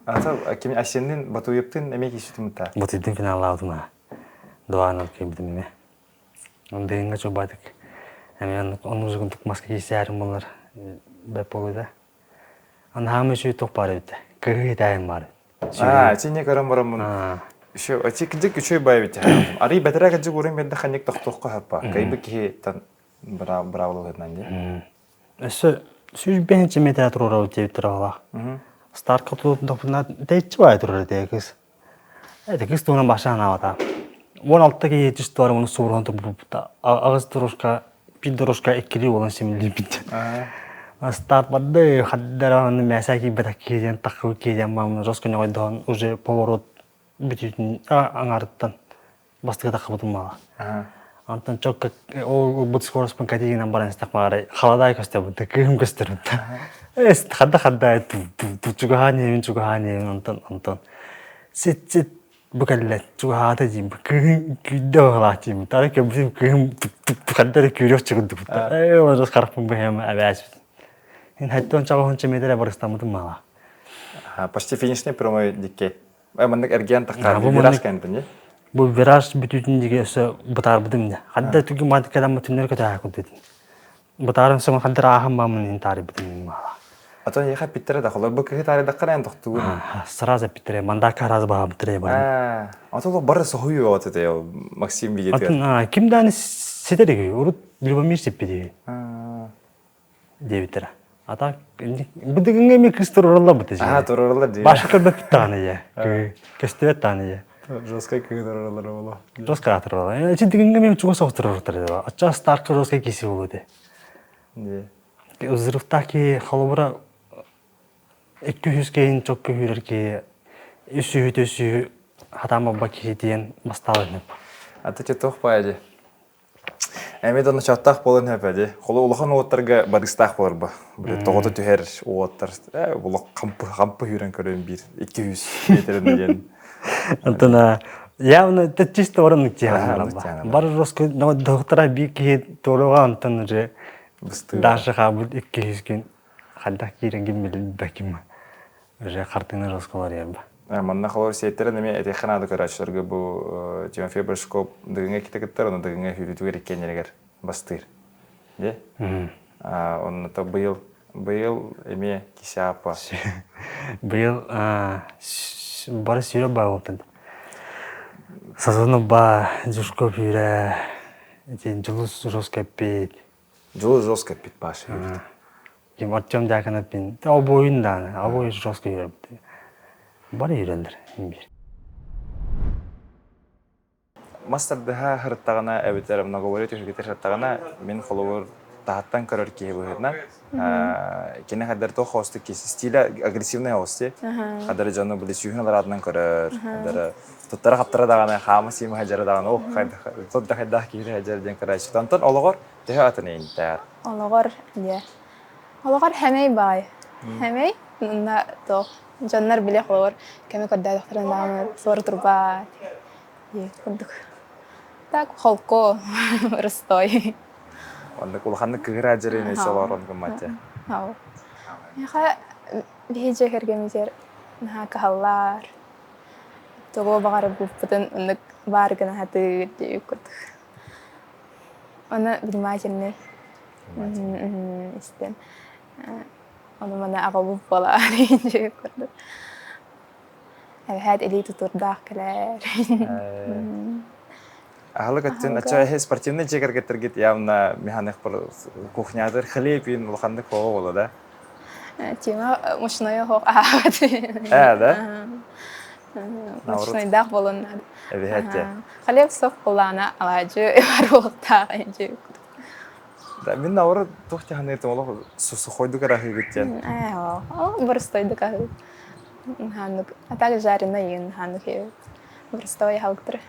Ата ким Айсенин Батуевтын эмиэ кииситимта. Батуевтын финаллаабытым аа. Дуаанал киирбитим эмиэ. Дыгыҥҥа чубаатык эмиэ оннук курдук маска киисээрим буолар бэп буолуйда. Анаһаам үчүгэй туох баар эбит кыһыы итээйим баар Аа, итини көрөн бараммын еще эти кдик үчүгэй баа эбит арый бэтэрээ кдик урын берде ханник тохтуохха хаппа кайбы киһи тан браавылыһынан дии Өссө 105 метр туруорабыт диэбиттэр оҕолоох. Стартка тутуутун тэйиччи баай турар этэ кыс. Это кыс туһунан баша анаабата. 16 киһи түстүлэр уну суурун турбуппут. Аҕыс дорожка, биир дорожка иккилии буолан симиллибит. Старт барды хаддара аны мясо киирбэтэх киһи диэн таххыбыт киһи диэн маамын жестко ньоҕойдоһон уже поворот бүтүүтүн аҥаарыттан бастакы таххыбытым маала. Антон чокка ол ылбыт скороспун кэтиигинэн баран истэх баары халадаай көстөбүт кыыһым көстөрбүт. Эс хадда хадда чугаһаан иһэбин чугаһаан иһэбин онтон онтон сит сит бу кэллэ чугаһаата диим кыыһым күүрдэ баҕалаах диим тары көрбүтүм кыыһым хадда эрэ күүрүөх чугурдубут ээ олорос харахпын быһыам эбээс хаттон чаҕыһын метр барыстаммытым маала почти финишный прямой дикке Маннык эргийэн таххаар вираж кэнтин дии. Бу вираж бүтүүтүн диги өссө бытаарбытым дьэ. Хадда түгү мантык кэлэн түннэр көтөһө курдутун. Бытааран соҥ хаддар ааһан баамын ин таарыйбытым маала. Атын яха питтере да холор бу кыһы таарыйдаххына эн тохтугун. Сразу питтере мандака раз баабытыре бар. Атын ол бары соһуйу от это Максим видит. Атын ким дааны ситериги урут Любомир сиппиди. Диэбиттэрэ. А так бу дыгыҥҥа эмиэ кыыс туруораллар бу Аа, туруораллар дии. Баша көрбөппүт даҕаны ийэ. Көстүбэт даҕаны ийэ. Жесткай кыыс туруораллар буолуо. Жесткай туруораллар. Ити дыгыҥҥа эмиэ чугас соҕус туруораллар. Оччо старка жесткай киси буолуо этэ. Дии. Взрывтаах киһи холобура 200 киһин чокко күүрэр киһи үс сүүһү үс сүүһү хатаан барбат киһи диэн бастаабын. Ата туох баайа дии. Эмиэ да ночооттоох буолан сөп дии. Холу улахан уоттарга барыстаах буолар бу. Били тоҕото түһэр уоттар э улах хампы хампы сүүрэн көрөн биир 200 метрин диэн. Антон явно это чисто баран Бар роско доктора биир киһи туоруга онтон уже даже хаабыт 200 күн хайдах киирэн ким билбэким уже хартыына росколар ярба. Манна холор сиэттэрин эмиэ этиэххэ наада көрөөччүлэргэ бу Тимофей Большаков Дыгыҥа иккитэ кыттар, ону Дыгыҥа сүүрүүтүгэр иккиэннэригэр бастыыр. Дии? Онно то быйыл быйыл эмиэ кисяпа. Быйыл бары сүүрэ баалытын. Сазонов ба Жушков үүрэ ити Дьулус жестко эппит. Дьулус жестко эппит Паша. Ким Артем Дьяконов мин обоюн дааны обоюн жестко үүрэр бары үүрэллэр биир Мас тардыһа сырыттаҕына эбэтэр многоборье түһүлгэтэ сырыттаҕына мин холобур таһыттан көрөр киһи быһыытынан кини хаддар туох хоостук киһи стиля агрессивный хоос дии хадары дьону били сүүһүн алараатынан көрөр хадары туттара хаптара даҕаны хаама сиимэ сылдьара даҕаны ох тот да хайдах киһи сылдьар диэн көрөөччү онтон олоҕор төһө атын иинтээр Олоҕор диэ. Олоҕор хэмэй баай. Хэмэй уонна туох дьоннор билэ холобур кэми көрдөөтөхтөрүнэ даҕаны суора турбат дии курдук. Так холку ырыстой. Оннук улаханнык кыыһыра дьэрин өссө олорон гыммат Миэхэ Биһи дьиэ кэргэммитигэр наһаа кыһаллар, тугу баҕарбыппытын оннук баар гына сатыыр диэбит курдук. Ону внимательный истэн ону маны аҕабыт буолаар диэбит курдук. Эбэһээт илии тутуурдаах кэлэр. Аһылык өттүн оччо эһи спортивный дьиэ кэргэттэргит явно механик кухнятыр хлеб иин улаханнык хоҕо буола да? Тима мучное хоох аһаабат. Ээ да? Мучнойдаах буолуон наада. Эбэһээт Хлеб сох кулаана алаадьы бар буолуохтаах инчи. Да, мин наоборот туох тиһаныытым олох сухойдук араһыыгыт диэн. Ээ, ол боростойдук аһыы. Ханнык, а так жареный иин ханнык боростой аһылыктары.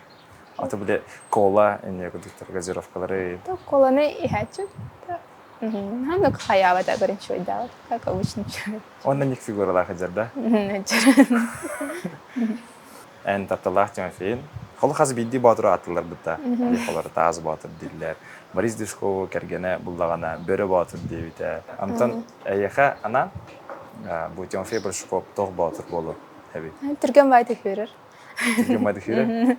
Аты бile кола эмне кудуктар газировкалары. То коланы иһээччи. Ханнык хайаабата көрүнчү ойдаабат, как обычно. Онно ник фигуралаах эдэр да? Эн тапталаах Тимофейин. Холу хас биирдии боотуру ааттылар бытта. Холор таас боотур дииллэр. Борис Дышкову кэргэнэ буллаҕына бөрө боотур диэбитэ. Онтон эйиэхэ анаан бу Тимофей Большаков туох боотур буолуо эбит? Түргэн баайдык үөрэр. Түргэн баайдык үөрэр?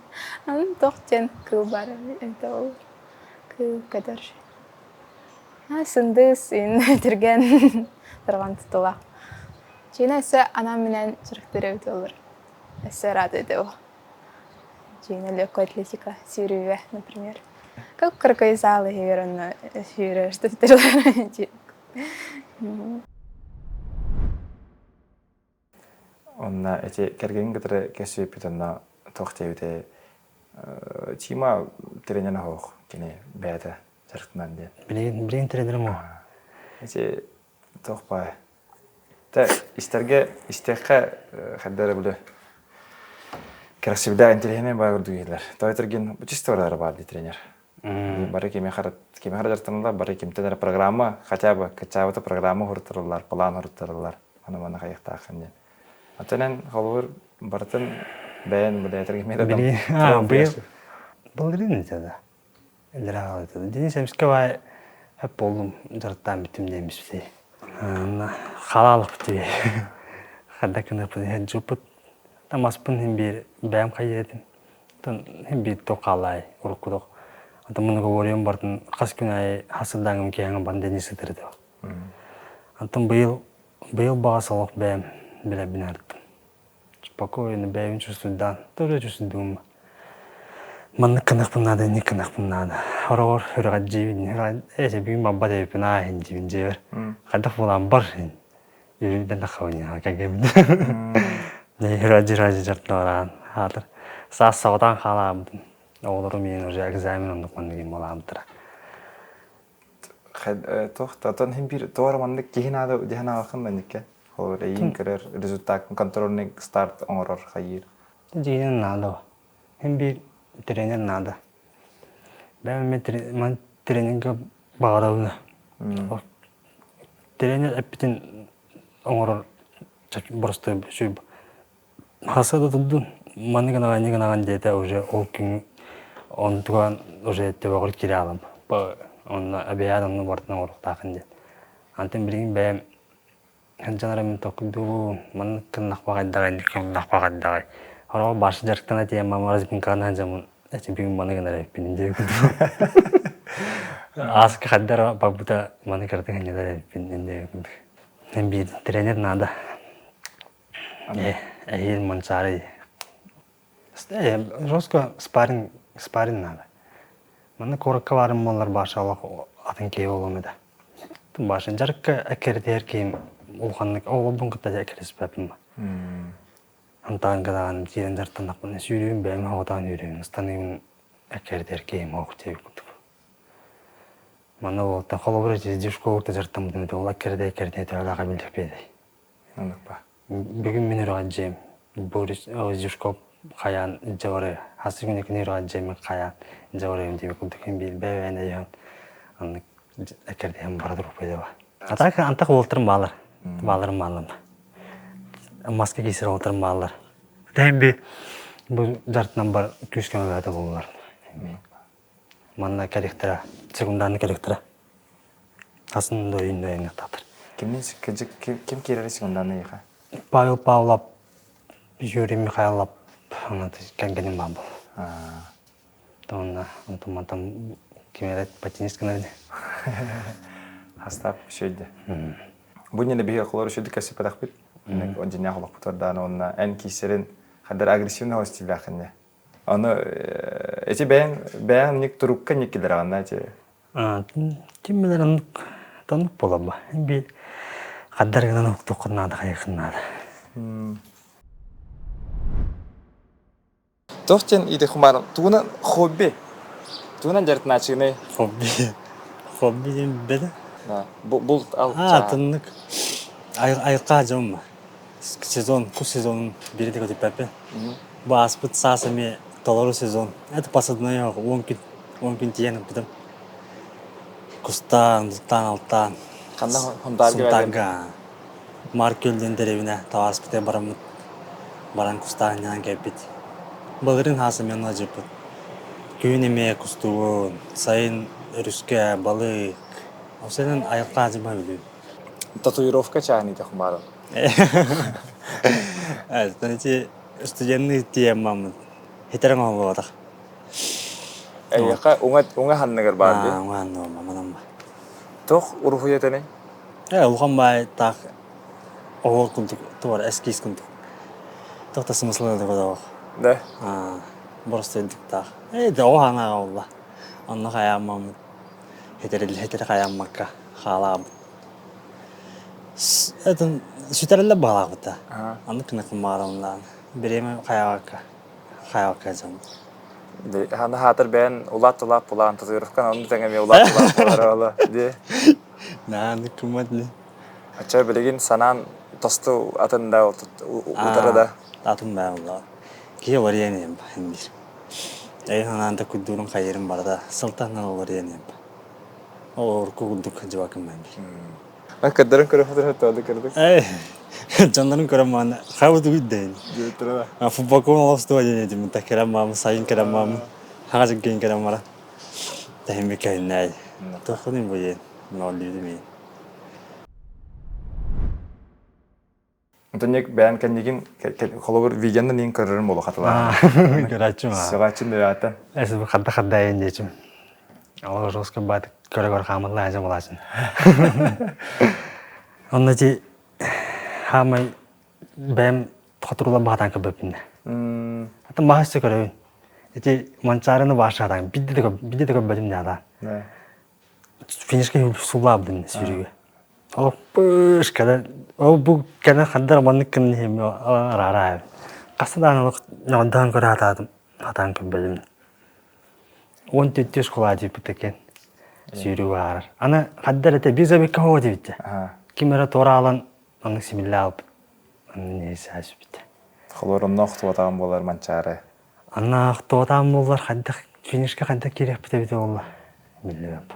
Туох диэн кыыл баар это ол кыыл көтөр. Сындыыс ин түргэн тарҕан тутула. Чина өссө анаан-минээн дьарыктыыр эбит буоллар. Өссө рада этэ ол. Чина легкая атлетика сүүрүүгэ, например. Как кыракый зал иһигэр онно сүүрэр Онно эти кэргэҥҥин кытары кэпсэппит онно туох диэбитэй Тима тренер оһох кини бэйэтэ дьарыктанан диэн. Билигин билигин тренерим ол. Эти туох баай. Тэ истэргэ истиэххэ хайда эрэ били кэрэхсэбилээх интэриэһинэй баай курдук иһиллэр. Тоҕо этэргин чисто барара баар дии тренер. Бары кимиэхэ кимиэхэ дьарыктаналлар, бары кимтэн эрэ программа, хотя бы качаабыта программа уһуруттарыллар, план уһуруттарыллар. Аны манна хайыахтааххын диэн. Оттон эн холобур барытын бэйэн бэйэтэргэ методом быйыл былырыын этэ да. Эллэр аҕалыта. Денис эмискэ баай хөп буоллум дьарыктаан бүттүм диэмиспити. Халаалык бити. Хадда кыныппын хеджуппут. Тамаспын хин биир бэйэм хайыыр этим. Хин биир туох хаалаай уруккутук. Антон муну говорим бартын хас күн аайы хасырдааҥым киэҥэ бан Денис сытыр этэ. Антон быйыл быйыл баҕас олох бэйэм билэрбин арыттым. Спокойно бэйэбин чувствуйдаан, тоже чувствуйдуум. Маннык гыныахпын наада, инник гыныахпын наада. Хороҕор үрэҕэддьиибин, эсэ бүгүн барбат эбиппин аа иһин диибин дьиэбэр. Хайдах буолаан бар иһин. Үрүдэн таххабын кэргэммин. Үрэҕэддьи дьарталараан хаатыр. Саас соҕотоон хаалаабытым. Оҕолорум иһин уже экзамен оннук маннык буолаабыттара. Туох да оттон иһин биир тоҕо эрэ маннык киһи наада диэн аҕаххын да инникке. Холобур эйиин көрөр результаккын контрольный старт оҥорор хайыыр. Дьиҥинэн наада. Һин биир тренер наада. Бэйэм мен тренергэ баҕарабын. Тренер эппитин оҥорор боростуой сүр Хаса да турдун, маннык гынаҕын, инник гынаҕын диэтэ уже ол күн онтуган уже төбөҕөр киирэ аалым. Онно эбэйээн онно барытын оҥоруохтааххын диэн. Антон билигин бэйэм сылдьан эрэ мин толкуйдуубун, маннык гыннахпа хайдаҕый, инник гыннахпа хайдаҕый. Хороҕор башы дьарыктана тиийэн мама разминкаҕын сылдьаммын эчи бүгүн маны гынар эбиппин диэбит курдук. Ааска хайда эрэ барбыта маны кыратык сынньанар эбиппин диэбит курдук. Биир тренер наада. Эһиил Манчаары жестко спарринг спарринг надо. Манна куоракка баарым буоллар баша олох атын киһи буолуом этэ. Баша дьарыкка эккирэтиһэр киһим улаханнык оҕолорбун кытта эккирэспэппин. Антаан кытаан киирэн дьарыктаннахпына сүүрүүм бэйэм оҕотоон үүрүүм ыстаныым эккирэтиһэр киһим оһох диэбит курдук. Манна уолтан холобур дьушкуолукта дьарыктаммытым этэ ол эккирэтэ эккирэтэ төһөлөөх эбиллэхпиэтэй. Оннук ба. Бүгүн мин үрэҕэдьиэм Борис Зюшков хайаан дьабары хас күн күн үрэҕэдьиэмин хайаан дьабарыам диэбит курдук мин биир бэйэбээн өйөөн аннык эккирдиһэн бара туруппайдыба. А так антах уолтарым баалар. Бааларым бааллар. Маска киисэр уолтарым бааллар. Тэһин би бу дьартынан бар күүс көмөлөтө буоллар. Манна кэлиэхтэрэ, секундааны кэлиэхтэрэ. Хасын да өйүн да өйүн Кимнин ким киирэр секундааны ыйыха? Павел Павлов, Юрий Михайлов кэргэним баар буол. Онно онтон мантан ким эрэ патинист гынабын. Хастаап үчүгэй Бу иннинэ биһиги холор үчүгэй кэпсэппэтэхпит. Дьиҥнээх олохпутугар даҕаны уонна эн киирсэрин хандар агрессивный стиллээххин Аны эти бэйэҥ бэйэҥ ник турукка ник киллэрэҕин эти Ким билэр оннук оннук буолар Би хаддар гынан уктуоххун наада хайыаххын наада. Туох диэн ити хумаар тугунан хобби тугунан дьарыктанааччыгыный? Хобби хобби диэн бэдэ. Булт ал Аа тыннык айылҕа дьон сезон кус сезонун биир да көтүппэппин. Бу ааспыт саас эмиэ толору сезон. Это посадной 10 күн 10 күн тиийэн ылбытым. Кустаан, бултаан, алтаан. Ханна Сунтаарга Маар Күөл диэн дэриэбинэ табаарыспытыгар бараммыт баран кустаан ньаан кэлбит. Былырыын хаас эмиэ онно сылдьыбыппыт. Күһүн эмиэ кустуубун, сайын өрүскэ балык. Ол сэнэн айылҕа дьыма билим. Татуировка чааһын хумаарым. Эти студенный тиэмаммыт хитэрэн оҥоһуллубатах. Эйиэхэ уҥа уҥа ханныгар баар дии. Уҥа ханныгар манан Туох уруһуйа этэний? Э, улахан баай таах оһуор курдук туор эскиз курдук. Туох да смысла да көрөөх. Да. Боростуойдук таах. Э, да оҕо ханаҕа буолла. Онно хайааммаммыт хитэрил хитэр хайааммакка хаалаабыт. Это сүтэрэллэр баҕалаахпыт да. Оннук гына кумаарамнаан. Бириэмэ хайаабакка хайаабакка дьон. Хана хаатыр бэйэн улаат улаат булаан татуировкан онну тэҥэ эмиэ улаат улаат буолара дии. Нааны кымат ли. Ача билигин санаан тосту атын да утары да. Атын баа буолла. Киһи уларыйан иһэн биир. Өйүн санаан да куйдуурун хайырын барда сылтанан уларыйан иһэн. Ол урукку курдук дьыбакын мен биир. Көрдөрөн көрө көрө көрдүк. Дьоннорун көрөн мааны хабы тугуйдайын. Футболкун олостуа диэн этим та керем маамы сайын керем маамы хаҥа жигген керем мара. Тэһимми кэһиннээй. Тоххунун бу иэн. Ноллүүдүм иэн. Онтон бэйэн кэннигин холобур видеонан иин көрөрүм буолу хатылаан. Көрөөччүм аа. Сөҕөөччүм да Эс хадда хадда айан диэчим. Ол жестко баат көрө-көрө хаамылла ажа булаачын. Онно ти хаамай бэйэм хотурула баатаан көрбөппүн. Атын баһасса көрөбүн. Ити Манчаарыны баашаатаан бидде да бидде да көрбөтүм даа. Финишке сулаабдым сүүрүүгэ. Ол пыш кэлэн ол бу кэлэн хандар маннык гынан иһим араара хаста даҕаны ньоҕойдоон көрө сатаатым сатаан көрбөтүм. 14 школа диэбит экен сүүрүү аарар. Аны хаддар этэ биир забекка хоҕо диэбиттэ. Ким эрэ туораалан оннук симиллэ аалбыт. Аны саасүбүт. Холор онно охтубатаҕым буолар Манчаары. Анна охтубатаҕым буоллар хайдах финишка хайдах киириэхпит эбитэ буолла биллибэт.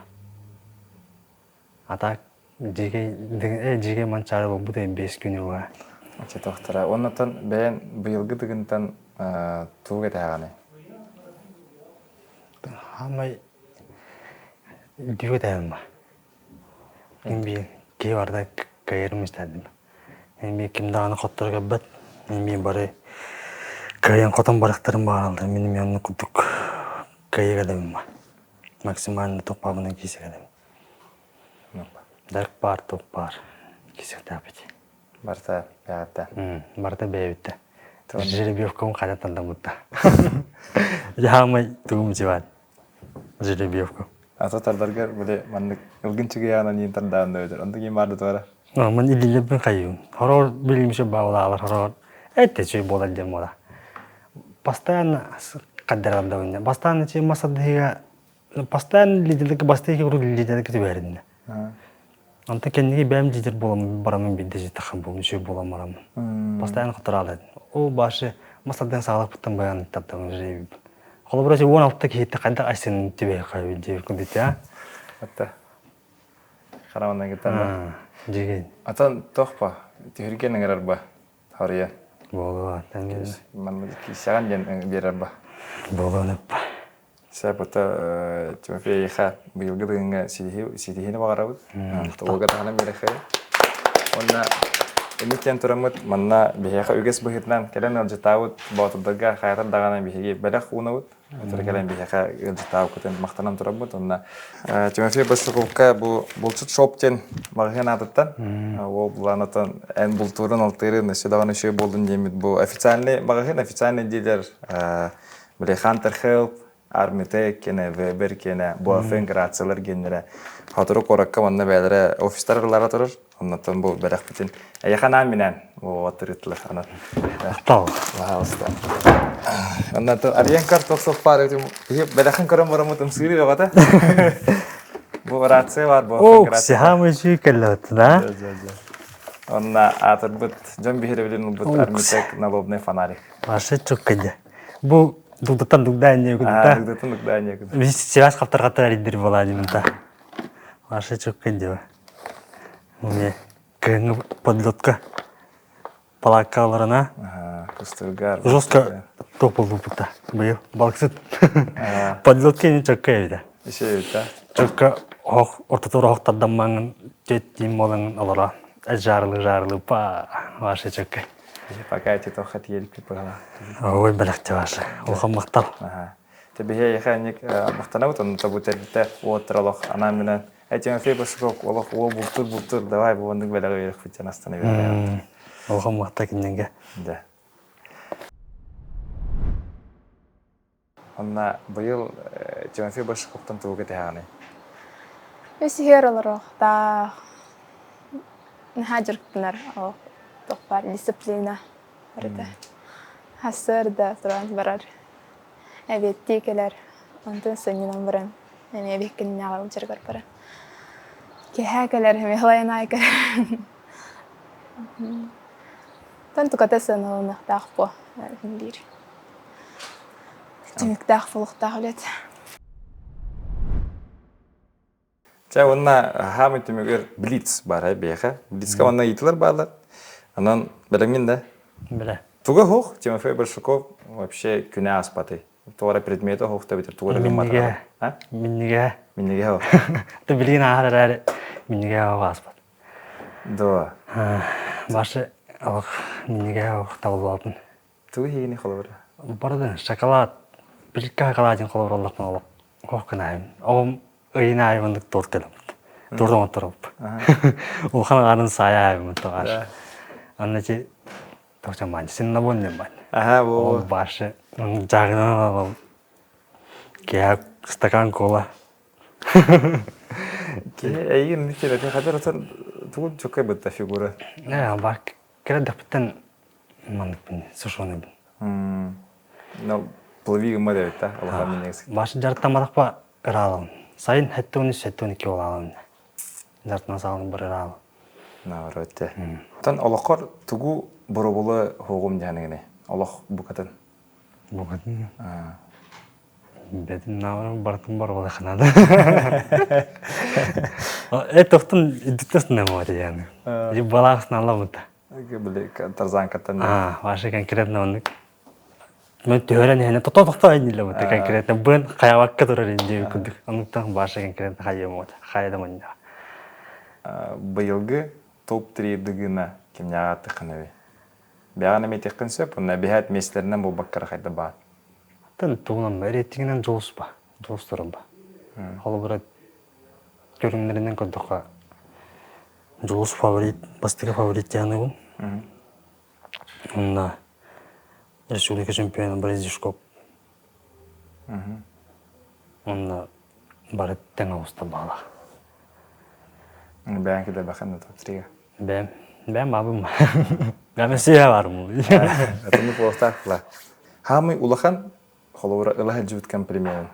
А так дьиикэй дьиикэй Манчаары буолбут 5 күн уга. Оччотохтора. Оннотон бэйэн быйылгы дыгынтан тугу кэтэһэҕиний? Хаамай дүүгэ тэһэм ба. Мин биир киһи барыта кыайарым истэрдим. Мин биир ким даҕаны хотторо көрбөт. Мин биир бары кыайан хотон барахтарын баҕараллар. Мин эмиэ оннук курдук кыайа кэлэбин ба. Максимально туппабынан киирсэ кэлэбин. Дарк баар, туох баар кисиэхтээхпит. Барыта бэйэбиттэ. Барыта бэйэбиттэ. Жеребьевкам хайа тандаммытта. Яамай тугум диван. Жеребьевка. Ата тардаргар били маннык ылгын чыгыйаанан иин тардаан да өтөр. Онтон ким баар да туара. Ман илилербин хайыын. Хороор билимше баалаалар хороор. Этте чүй буолар диэн буола. Постоянно каддаралдабын. Бастаан чи масадыга Постоянно лидердик бастыйы курдук лидердик түбэриннэ. Онтон кэнники бэйэм лидер буолам барамын биирдэ житахан буолум үчүгэй буолан барамын. Постоянно хотораалаатын. Ол башы масардан саалаппыттан баян тартабын жейбин. Холобура 16 киһиттэ хайдах айсын түбэһэ хайбын диэбит курдук а. Атта. Хараманан кытта. Дьигин. Атан тохпа түһүрген ыҥырар ба. Харыйа. Буолуо. Манна киисэҕин диэн биэрэр ба. Буолуон Сөп, ото Тимофей эйиэхэ быйылгы дыгыҥҥа ситиһиини баҕарабыт. Уолга таһынан биэрэххэ. Уонна Инниттэн тураммыт манна биһиэхэ үгэс быһыытынан кэлэн ыалдьытаабыт боотурдарга хайатар даҕаны биһиги бэлэх уунабыт. Өтөр кэлэн биһиэхэ ыалдьытаабыккытын махтанан турабыт. Онно Тимофей Большаковка бу булчут шоп диэн маҕаһыын аатыттан ол былаанатан эн бултуурун алтыырын өссө даҕаны үчүгэй буоллун диэммит бу официальный маҕаһыын официальный дилер били Hunter Help Армитек киэнэ, Вебер киэнэ, Буафен грациялар гиэннэрэ Хотуру куоракка манна бэйэлэрэ офистар ылара турар. Оннуттан бу бэлэхпитин эйиэхэ анаан-минээн уоттырыттылар. Анан. Махтал. Пожалуйста. Оннан арыйан кар тохсох паар этим. Бэлэхин көрөн бараммыт ымсыыры бөҕөтө. Бу рация бар бу. О, сихам үчүй кэллэбит, да? Онна аатырбыт дьон биһирэбилин ылбыт Армитек налобный фонарик. Башы чуккыдя. Бу дугдаттан дугда инне күнта. Дугдаттан дугда инне күнта. Биз связь хаптаргаттар эридир була диминта. Башы чуккыдя. Мне кыһыҥҥы подлётка палааккаларына Кустургар. Жестко туох буолбуппута быйыл балыксыт подлётка ини чөккө эбитэ. Иши эбит да. Чөккө оһох ортотугар оһох тардаммаҥын тиэттиим буолаҥын олоро жарылы жарылы па ваше чөккө. Пока эти тоха тиэликпит быһала. Ой бэлэхте ваше. Улахан махтал. Те биһиэхэ анник махтанабыт онно табу тэрилтэ уоттар олох анаан минэн Э, Тимофей Большаков олох уол бултур бултур давай бу оннук бэлэҕи үөрэхпит дьон астана биэрэр. Улахан махта кинилэргэ. Да. Онна быйыл Тимофей Большаковтан тугу кэтэһэҕиний? Үс иһэр олоруохтаах. Наһаа дьарыктанар ол туох баар дисциплина барыта. Сарсыарда туран барар. Эбиэттии кэлэр, онтон сынньанан баран эмиэ биһиккиннээҕи ылдьарыгар барар. Киэһэ кэлэр, эмиэ һылайан аайы кэлэр. Оттон туката сыаналаныахтаах буо диир. Түмүктээх буолуохтаах үлэтэ. Чэ уонна хаамый түмүгэр блиц баар биһиэхэ. Блицка манна ыйытылар бааллар. Онон бэлэмҥин да? Бэлэ. Туга суох Тимофей Большаков вообще күнэ ааспатый. Туга эрэ предметэ суох да эбэтэр тугу эрэ Миннигэ. А? Миннигэ. Миннигэ суох. Ты билигин ааһар эрээри миннигэ суох ааспат. Да. Башы олох миннигэ суох табыллыбаппын. Тугу иһигини холобура? Барыдан шоколад, биликка шоколадын холобура олохпун олох ох гынаайым. Оҕом ыйын аайы маннык торт кэлэммит. Торт оҥотторобут. Улахан аҕарын саайа аайыммыт тоҕаш. Анна чи тохчан баан синнабон диэн баан. Аха бу. Ол башы жаагынан алал киһи стакан кола. Киһи эйигин нитилэтин хатыр отон тугун чоккай бытта фигура. Э, бар кэлэ дэхпиттэн манныкпын сушеныйбын. Ну, плыви гымма эбит да, улахан минньигэс. Башы дьарыктамматахпа ыраалым. Сайын 73 72 буолаалым. Дьарыктана саҕалым бар ыраалым. Наоборот те. Оттон олоххор тугу боробулу хугум диэниҥиний? Олох букатын. Букатын. Бэтин наоборот барытын боробулу ханада. Э тохтун идиттес немо диэн. Балаах сналабыта. Били тарзанкаттан. А, ваша конкретно оннук. Мен түһэрэн иһэнэ тото тохто инниле бу конкретно бын хайабакка турар инди курдук. Оннуктан ваша конкретно хайым вот хайда манна. Быйылгы топ-3 дыгына кимнээҕэ аттыххын Бэҕэн эмиэтиэххин сөп, онно эбиһээт миэстэлэринэн буолбаккара хайда баар. Тын тугунан рейтингинэн дьулус ба, дьулус туран ба. Холобура көрүҥнэринэн көрдөххө Дьулус фаворит, бастакы фаворит диэхинэбин. Онно республика чемпиона Борис Дюшков. Онно бары тэҥ оҕуста баалаах. Бэйэҥ килэрбэххин да топ-3-га. Бэйэм, бэйэм баабым. Бэйэм сиэ баарым. Атыннык буолуохтаах була. Хаамый улахан холобура ыла сылдьыбыт комплимент.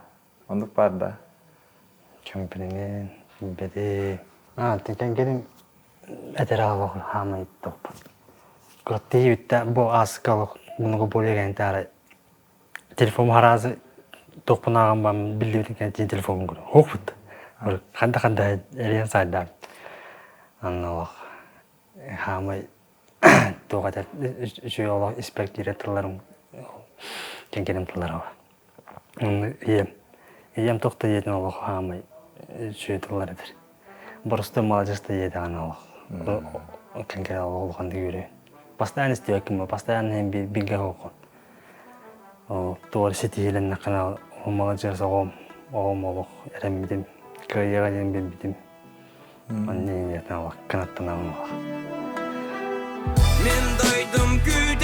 Оннук баар да? Комплимент, бэти. А, кэлин этэр олох хаамай топпут. Кыраттыы бүтtä бу ааска олох мунугу более кэнтаары телефон хараазы тохпун ааҕан бам биллибитин кэнтин телефон көрө. Хохпут. Ханда ханда эрийэн сайдаан. Анна олох хаамай туох этэр үчүгэй олох испэктиирэ тылларым кэнкэним тыллара Ийэм ийэм туох да ийэтин олох хаамай үчүгэй тыллар этэр. Боростуой маладьыас да ийэ даҕаны олох. Кэнкэ улаханнык үөрэ. Постоянно истибэккин постоянно бииргэ оҕоҕун. Туора ситиһиилэннэххинэ маладьыас оҕом, оҕом олох эрэммитим, кыайыаҕа диэн билбитим. Манна кынаттанабын олох. Мен дойдум күүтэр.